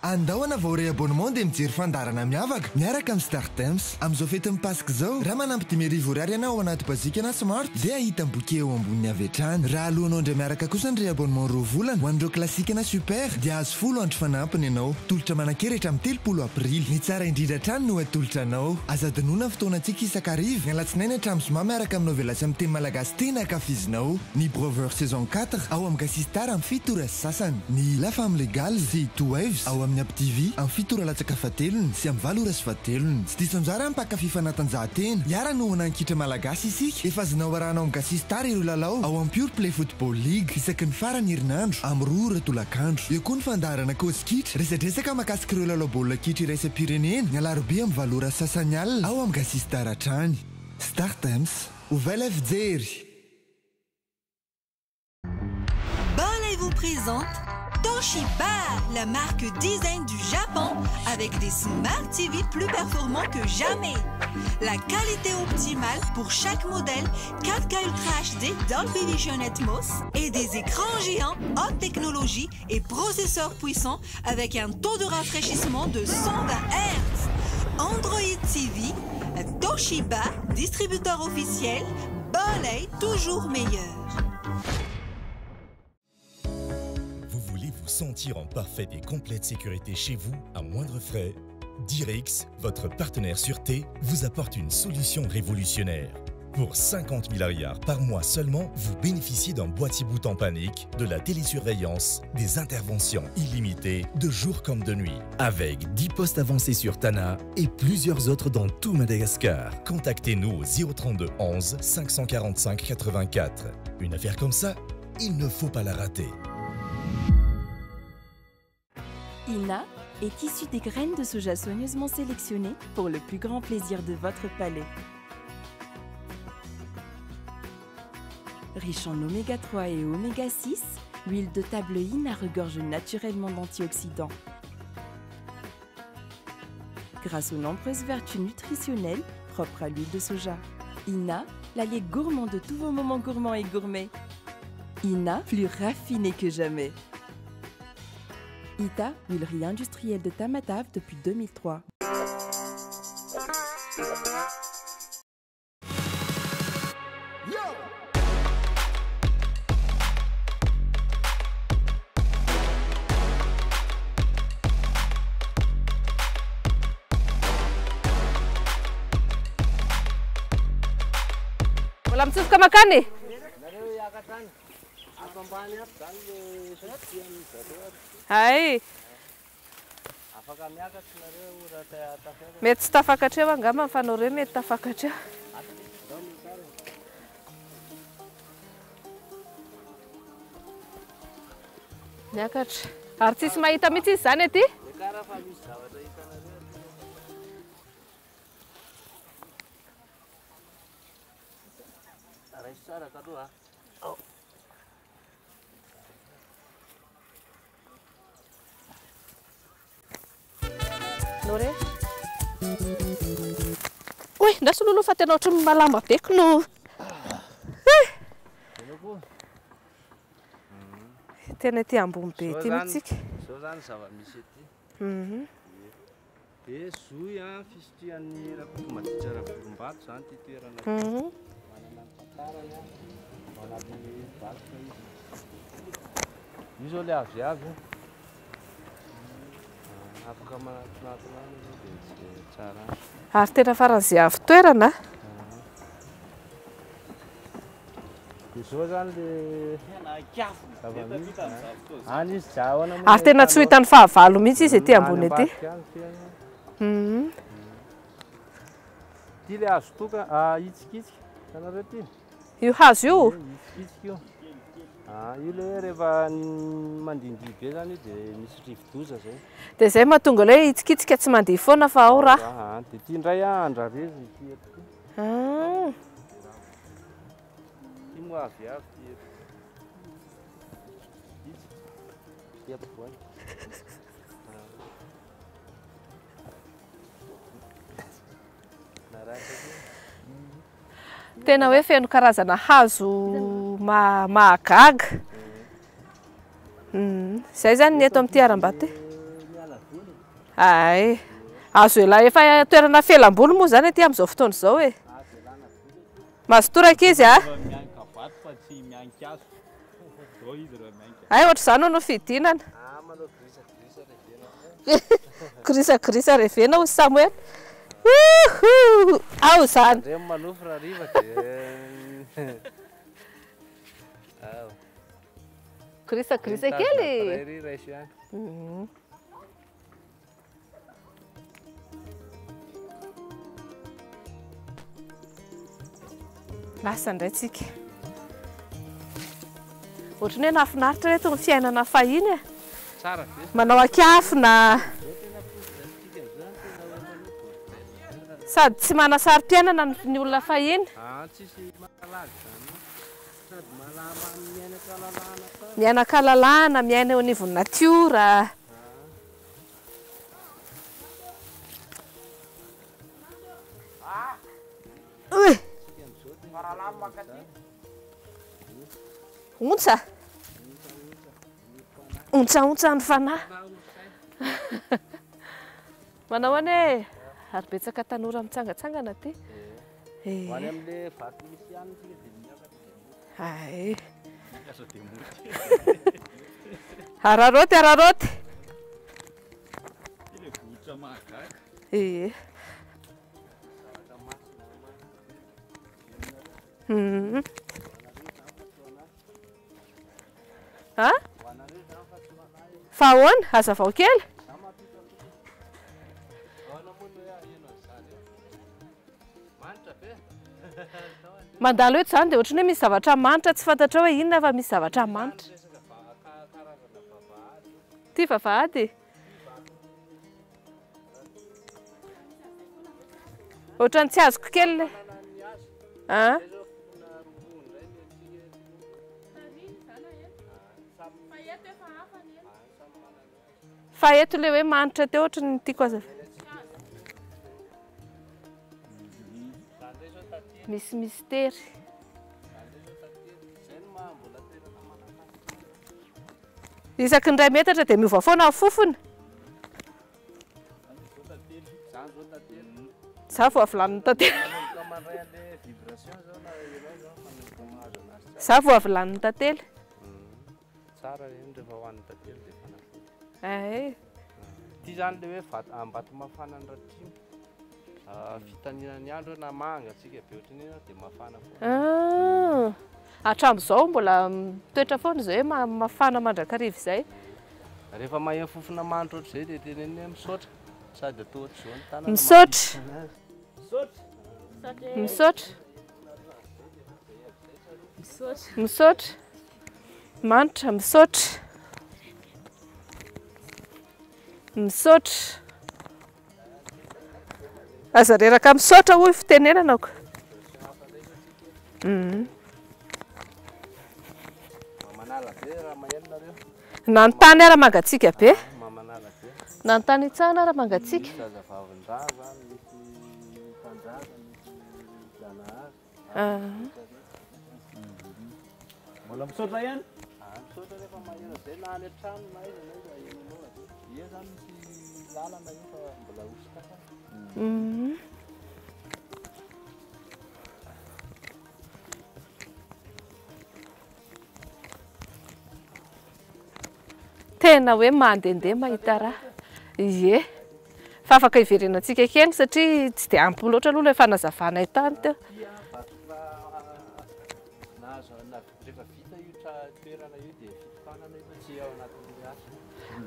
Andao hanavao réabonnement dia mijery fandaharana miavaka miaraka amin'ny StarTimes. Amin'izao fetin'ny Paska izao, raha manampy 55 ariary ianao ao anaty bazika na smart dia hahita ny bouquet eo amboniny avy hatrany. Raha alohanao indray miaraka kosa ny réabonnement roa volana ho an'ireo classique na super dia azo 10 andro fanampiny ianao. Tolotra manan-kery hatramin'ny 30 aprily. Ny tsara indrindra hatrany no atolotra anao. Aza adinoina ny fotoanantsika isan-kariva, ny alatsinainy hatramin'ny zoma miaraka amin'ny novelas amin'ny teny malagasy tena ankafizinao. Ny Brover saison 4 ao amin'ny Gasy Star amin'ny fito ora sy sasany. Ny La Femme Légale sy Two Waves ao amin'ny Up TV amin'ny fito ora latsaka fahatelony sy amin'ny valo ora sy fahatelony. Tsy diso anjara ny mpankafy fanatanjahantena. Hiara-nohana ny kitra malagasy isika. Efa azonao arahanao amin'ny Gasy Star ireo lalao ao amin'ny Pure Play Football League isaky ny faran'ny herinandro amin'ny roa ora tolakandro. Eo koa ny fandaharana Kozy Kitra, resadresaka mahakasika ireo lalao baolina kitra iraisam-pirenena ny alarobia amin'ny valo ora sy sasany alina ao amin'ny Gasy Star hatrany. Star Times. Ovay ilay fijery. Bon et vous présente Toshiba, la marque design du Japon avec des Smart TV plus performants que jamais. La qualité optimale pour chaque modèle 4K Ultra HD Dolby Vision Atmos et des écrans géants haute technologie et processeurs puissants avec un taux de rafraîchissement de 120 Hz. Android TV, Toshiba, distributeur officiel, Boley toujours meilleur. Vous voulez vous sentir en parfaite et complète sécurité chez vous à moindre frais? Dirix, votre partenaire sûreté, vous apporte une solution révolutionnaire. Pour 50 000 ariary par mois seulement, vous bénéficiez d'un boîtier bouton panique, de la télésurveillance, des interventions illimitées, de jour comme de nuit. Avec 10 postes avancés sur Tana et plusieurs autres dans tout Madagascar. Contactez-nous au 032 11 545 84. Une affaire comme ça, il ne faut pas la rater. Ina est issue des graines de soja soigneusement sélectionnées pour le plus grand plaisir de votre palais. Riche en oméga 3 et oméga 6, l'huile de table Ina regorge naturellement d'antioxydants. Grâce aux nombreuses vertus nutritionnelles propres à l'huile de soja. Ina, l'allié gourmand de tous vos moments gourmands et gourmets. Ina, plus raffiné que jamais. Ita, huilerie industrielle de Tamatave depuis 2003. Mbola mitsofoka makany e? Hay. Mety tsy tafakatra eo angamba fa nareo mety tafakatra eo. Miakatra. Ary tsisy mahita mihitsy izy izany aty? Nore. Oy, ndraso lolo fa tena ohatran'ny malama be ko no. Tena ety ambony be ety mihitsy tsika. Zao zany zava-misy ety. Dia zohy a fisitrihan'ny Rakotomaditra Ravolombato zany ity toerana ity. Manana ny tantarany a, ao anatin'ny vakoka izy. Io zao ilay aviavy. Afaka manatonatona any izy dia tsy dia tsara any. Ary tena faran'izay avo toerana. Dia zao zany le zava-misy. Any izy jaona moa Ary tena tsy ho hitan'ny fahavalo mihitsy izy ety ambony ety. Ity le hazo toka, hitsikitsika. Hitanareo ity? Io hazo io? Hitsikitsika io. Io le hoe rehefa mandihindihy be zany io dia misy rivodoza zay. Dia zay mahatonga ilay hoe hitsikitsika tsy mandeha foana fa ao raha. Dia ity indray andrarezy ity eto ity. Ity moa aviavy ity eto. Itsy. Ity ampovoany. Tena hoe feno karazana hazo mahagaga. Izay zany ny eto amin'ity harambato ity. Ay, azo ela efa toerana felam-boly moa zany aty amin'izao fotoana izao e. Mazotoa rankizy a. Ay, ohatr'izany no fidinana. Grisagrisy revena hoy Samuel. Uhu! Ao izany. Ndreo manofy rahariva dia ao. Grisagrisy kely. Ry raiso ihany. Lasa indray tsika. Ohatran'ny hoe nahafinaritra reto ny fiainana fahiny e. Tsara be. Manao ankiafina. Sady tsy manasaro-piainana ny olona fahiny. Tsisy mahalagy zany. Sady malama miaina an-kalalahana tsara. Miaina an-kalalahana, miaina eo anivon'ny natiora. Oy! Ontsa! Ontsaontsa ny fanahy. Manao ahoana e? Ary betsaka tanora mitsangatsangana aty. Eh. Ho any amin'le vato misy ihany isika dia miakatra dia mody. Ay. Miakatra dia mody. Araraoty, araraoty. Ity le vohitra mahagaga. Ee. Mhm. A? Fa ahoana? Hazavao kely. Mandalo eto izany dia ohatran'ny hoe misy zavatra manitra tsy fantatrao hoe inona fa misy zavatra manitra. Ity vavahady. Ohatran'ny tsy azoko kely le. Ah. Fa eto le hoe manitra teo ohatry ny tiako aza. Misy mistery. Isaky ny iray metatra dia miova foana ny fofony. Za vao avy lanin'ny tantely. Za vao avy lanin'ny tantely. Tsara ireny rehefa hohanin'ny tantely dia fanafody. Ay. Ity izany ilay hoe vato Ambatomafana ny Ratrimo. Fitanina ny andro na mangatsiaka be ohatran'ny inona dia mafana foana. Ah. Hatramin'izao mbola mitoetra foana izay hoe mafana mandrakariva izay. Rehefa maheno fofona manitra ohatr'izay dia tenenina hoe misaotra sady atao ohatr'izao ny tanana. Misaotra. Misaotra. Misaotra. Manitra, misaotra. Misaotra. Aza reraka misaotra hoy fitenenana ko. Mhm. Nanontany ara mangatsiaka be. Nanontany itsahana ara mangatsiaka. Mbola misaotra ihany. Misaotra rehefa maheno zay na any an-trano na aiza na aiza henonao azy. Ie zany misy lalana io fa mbola ho sokafana. Mhm. Tena hoe mandehandeha mahita raha. Ie. Fa afaka hiverenantsika kely satria tsy dia ampy loatra aloha ilay fanazavanay tany teo.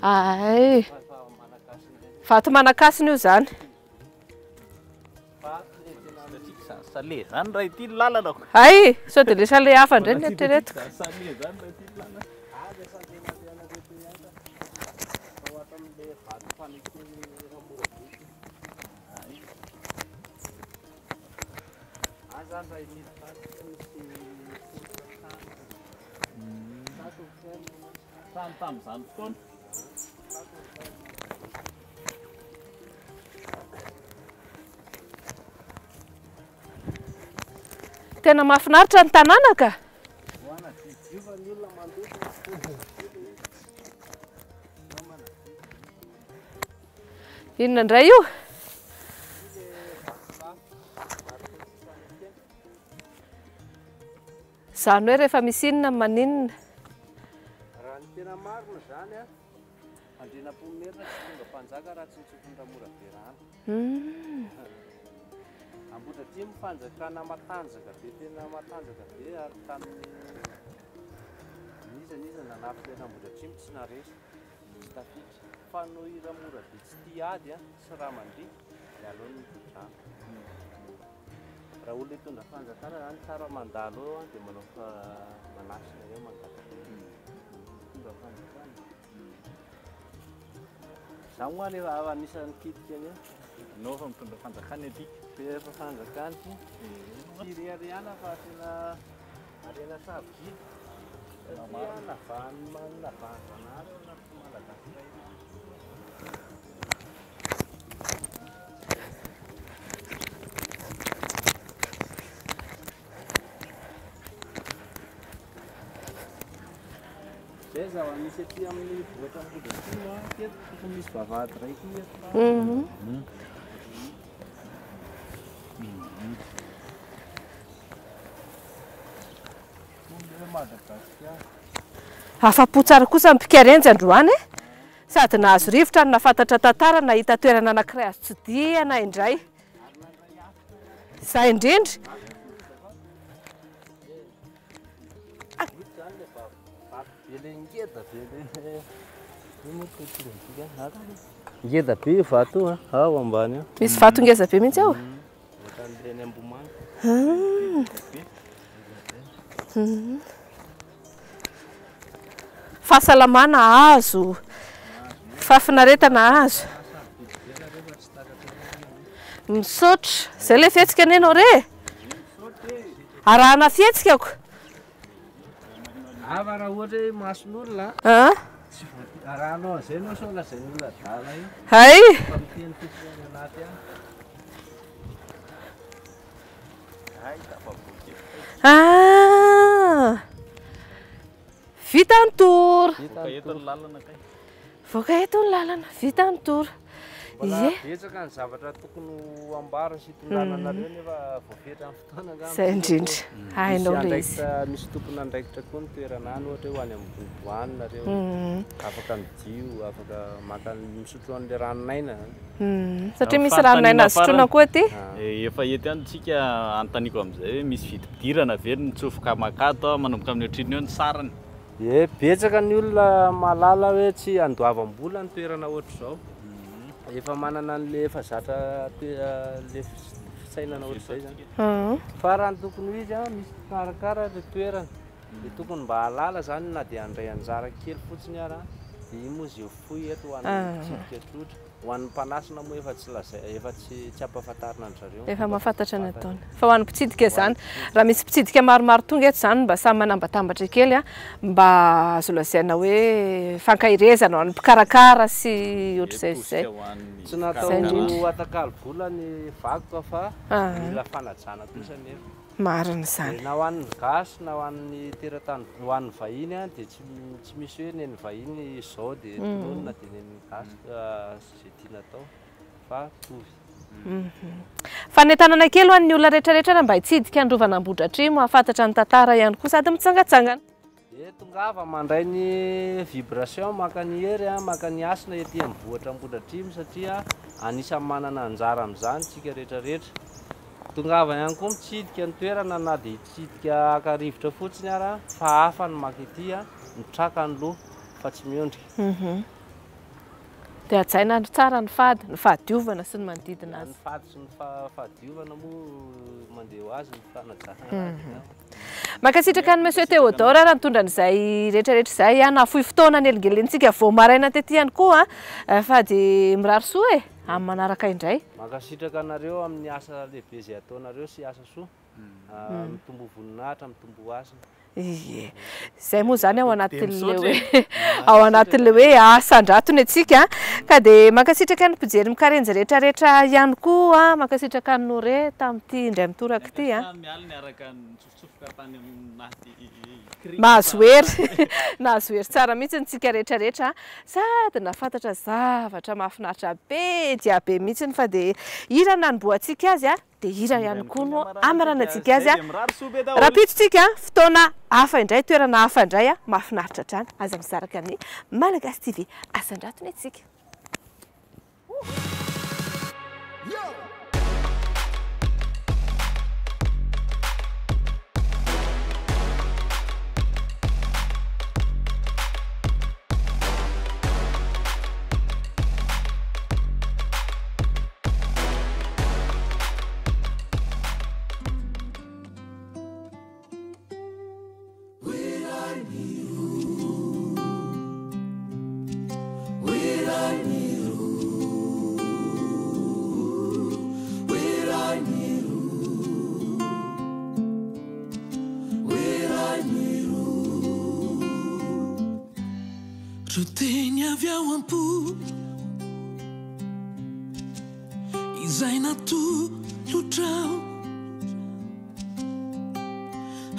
Ay. Vato manakasina io izany. Sale zany raha ity ny lalana ko. Hay, sao dia le sale hafa indray ny eritreretiko. Sale zany raha ity ny lalana. Trano tamin'izany fotoana. Tena mahafinaritra ny tanàna ka. Inona indray io? Izany hoe rehefa misy inona maninona? Raha ny tena marina izany an, Andrianampoinimerina tsy tonga mpanjaka raha tsy notsofin'i Ramoraberano. Ambohidratrimo fanjakana matanjaka be, tena matanjaka be ary tamin'ny n'iza n'iza nanafika an'Ambohidratrimo tsy naharesy, tsy tafiditra. Fa noho i Ramorabe tsy tia ady sy Ramandriaka dia aleony nitso-drano. Raha olona hitondra fanjakana zany tsara mandalo eo dia manao fa manasina eo mangataka. Mitondra fanjakana. Za moa alefa anisan'ny kitika an'io. Anao efa mitondra fanjakana aty. Efa fanjakana ity. Tsy reharehana fa tena. Harena sarobidy satria navahan'ny navahan'ny Zanahary ao anatin'ny Malagasy iray. Zay zava-misy aty amin'ny vohitra Ambohidratrimo a, teto tokony misy vavahady iray koa eto. Afa-po tsara kosa ny mpikarenjy androany e! Sady nahazo rivotra no nahafantatra tantara, nahita toerana anankiray azo tsidihana indray. Izay indrindra. Ngeda be io vato io a, ao ambany ao. Misy vato ngeza be mihitsy ao? Ohatran'ireny Ambohimanga. Fahasalamana azo, fahafinaretana azo. Misaotra. Izay ilay fihetsika anie ianao re e. Arahana fihetsikako. Ava raha ohatra hoe mason'olona tsy voa arahanao an'izay ianao sao lazain'olona adala eo. Hay. Fa miteny fotsiny any anaty any. Ah! Vita ny tour. Voaka eto ny lalana kay. Voaka eto ny lalana, vita ny tour. Mbola Ie. betsaka ny zavatra tokony ho ambara sy hitondrana anareo nefa voafetra ny fotoana angamba. Izay indrindra. Hainao Misy ilay izy. andraikitra, misy tompon'andraikitra koa ny toerana any, ohatra hoe ho any ambony boany nareo, afaka midio, afaka maka misotro an'ilay ranon'aina zany. Satria misy ranon'aina azo sotroina koa aty. Efa eto ihany tsika, anontaniako amin'izay hoe misy vidim-pidirana ve ny mitsofoka makato manomboka amin'ny ohatrinona eo ny sarany? Ie, betsaka ny olona mahalala hoe tsy andoavam-bola ny toerana ohatr'izao. Efa manana an'le efa zatra le fisainana ohatr'izay zany. Fa raha ny tokony ho izy, misy mpikarakara le toerana. Dia tokony mba hahalala zany na dia handray anjara kely fotsiny ara, dia iny moa zay fohy eto ho an'ny mpitsidika tsotra. Ho an'ny mpanasina moa efa tsy lazai, efa tsy tsy ampahafantarina an-dry zareo. Efa mahafantatra ny ataony. Fa ho an'ny mpitsidika izany, raha misy mpitsidika maromaro tonga eto izany mba samy manambatambatra kely an, mba azo lazaina hoe fankaherezana ho an'ny mpikarakara sy ohatr'izay izay. Tsy natao atakalo vola ny vakoka fa mila fanajana kosa anefa. Marina izany. Na ho an'ny gasy na ho an'ny teratany, ho an'ny vahiny dia tsy tsy misy hoe nen'ny vahiny izao dia tononina dia nen'ny gasy izay tiana atao fa mitovy. Fanentanana kely ho an'ny olona rehetrarehetra raha mba hitsidika ny Rovan'Ambohidratrimo hahafantatra ny tantara ihany koa sady mitsangatsangana. Dia tongava mandray ny vibration maka ny hery maka ny hasina ety amin'ny vohitra Ambohidratrimo satria anisan'ny manana anjara amin'izany isika rehetrarehetra. Tongava ihany koa mitsidika ny toerana na dia hitsidika haka rivotra fotsiny ara fa hafa ny maka ety, mitraka ny loha fa tsy miondrika. Dia hajaina tsara ny fady, ny fahadiovana sy ny manodidina azy. Ny fady sy ny fahadiovana moa mandeha ho azy ny fanajana azy. Mankasitraka an'i Monsieur Théodore raha nitondra an'izay rehetra rehetra izay. Nahafoy fotoana nelingelentsika vao maraina tety ihany koa fa dia mirary soa e, amin'ny manaraka indray. Mankasitraka anareo amin'ny asa lehibe izay ataonareo sy asa soa. Mitomboa voninahitra, mitomboa hasina. Ie. Izay moa izany ao anatin'ilay hoe ao anatin'ilay hoe asan-drato ny antsika. Ka dia mankasitraka ny mpijery mikarenjy rehetra rehetra ihany koa, mankasitraka an'i Noré tamin'ity indray mitoraka ity. Mahazo hery, nahazo hery tsara mihitsy ny tsika rehetra rehetra sady nahafantatra zavatra mahafinaritra be dia be mihitsy fa dia hira nanombohantsika azy. Dia hira ihany koa no hamaranantsika azy. Rahampitso tsika, fotoana hafa indray, toerana hafa indray, mahafinaritra hatrany. Aza misaraka ny Malagasy TV. Asandrato ny antsika. Reo teny avy ao am-po izay natolotrao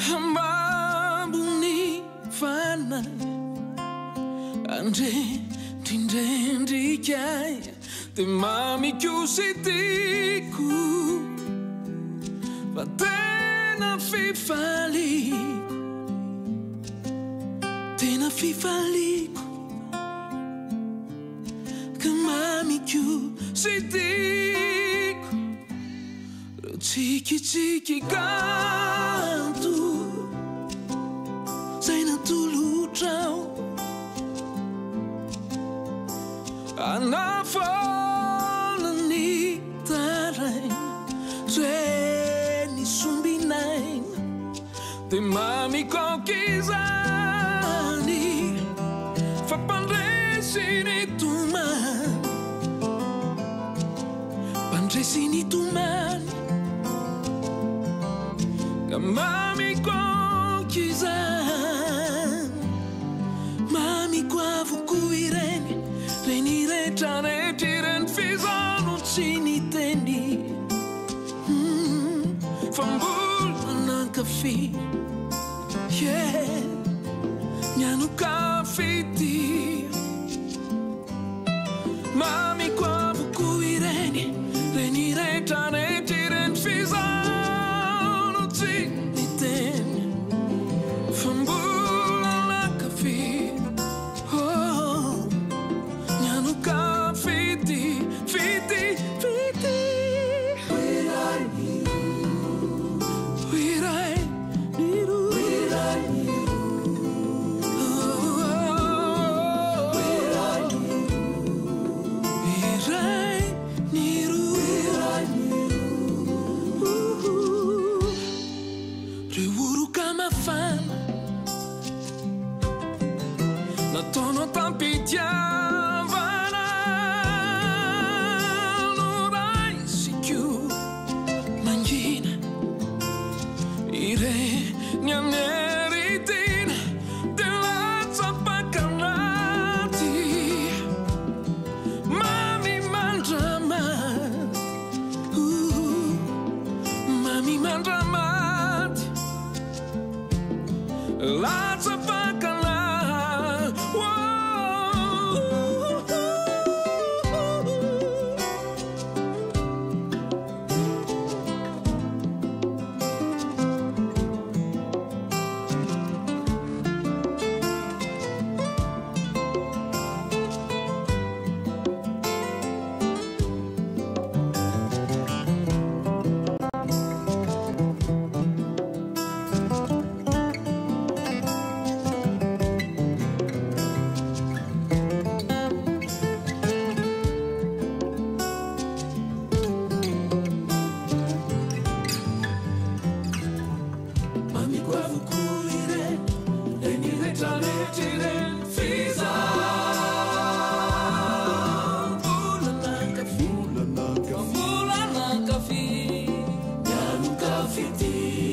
Hambabo ny fanahy Andrendrindrendrika ahy Dia mamiko sy tiako Fa tena fifaliako Tena fifaliako Ka mamiko sy tiako Reo tsikitsiky kanto Zay natolotrao Anafoana ny taraina Reny sombinaina Dia mamiko aoka izany Fa mpandresy ny tomany Mpandresy ny tomany Ka mamiko aoka izany Mamiko avokoa ireny Reny rehetrarehetra ireny F'izaho no tsy niteny Fa mbola nankafy Yeah Nianoka-fitia Mamiko avokoa ireny Reny rehetrarehetra ireny F'izaho no tsy niteny Fa mbola nankafy Oh Nianoka-fitia Fitia Fitia Iray ny roa Iray ny roa Reo oroka mafana Nataonao tam-pitiavana Noraisiko mangina Ireny an'ery-tiana Dia latsa-paka anaty Mamy mandramaty Mamy mandramaty Latsa-paka anaty Mamiko avokoa ireny Reny rehetrarehetra ireny F'izaho mbola nankafy Mbola nankafy Nianoka fitia.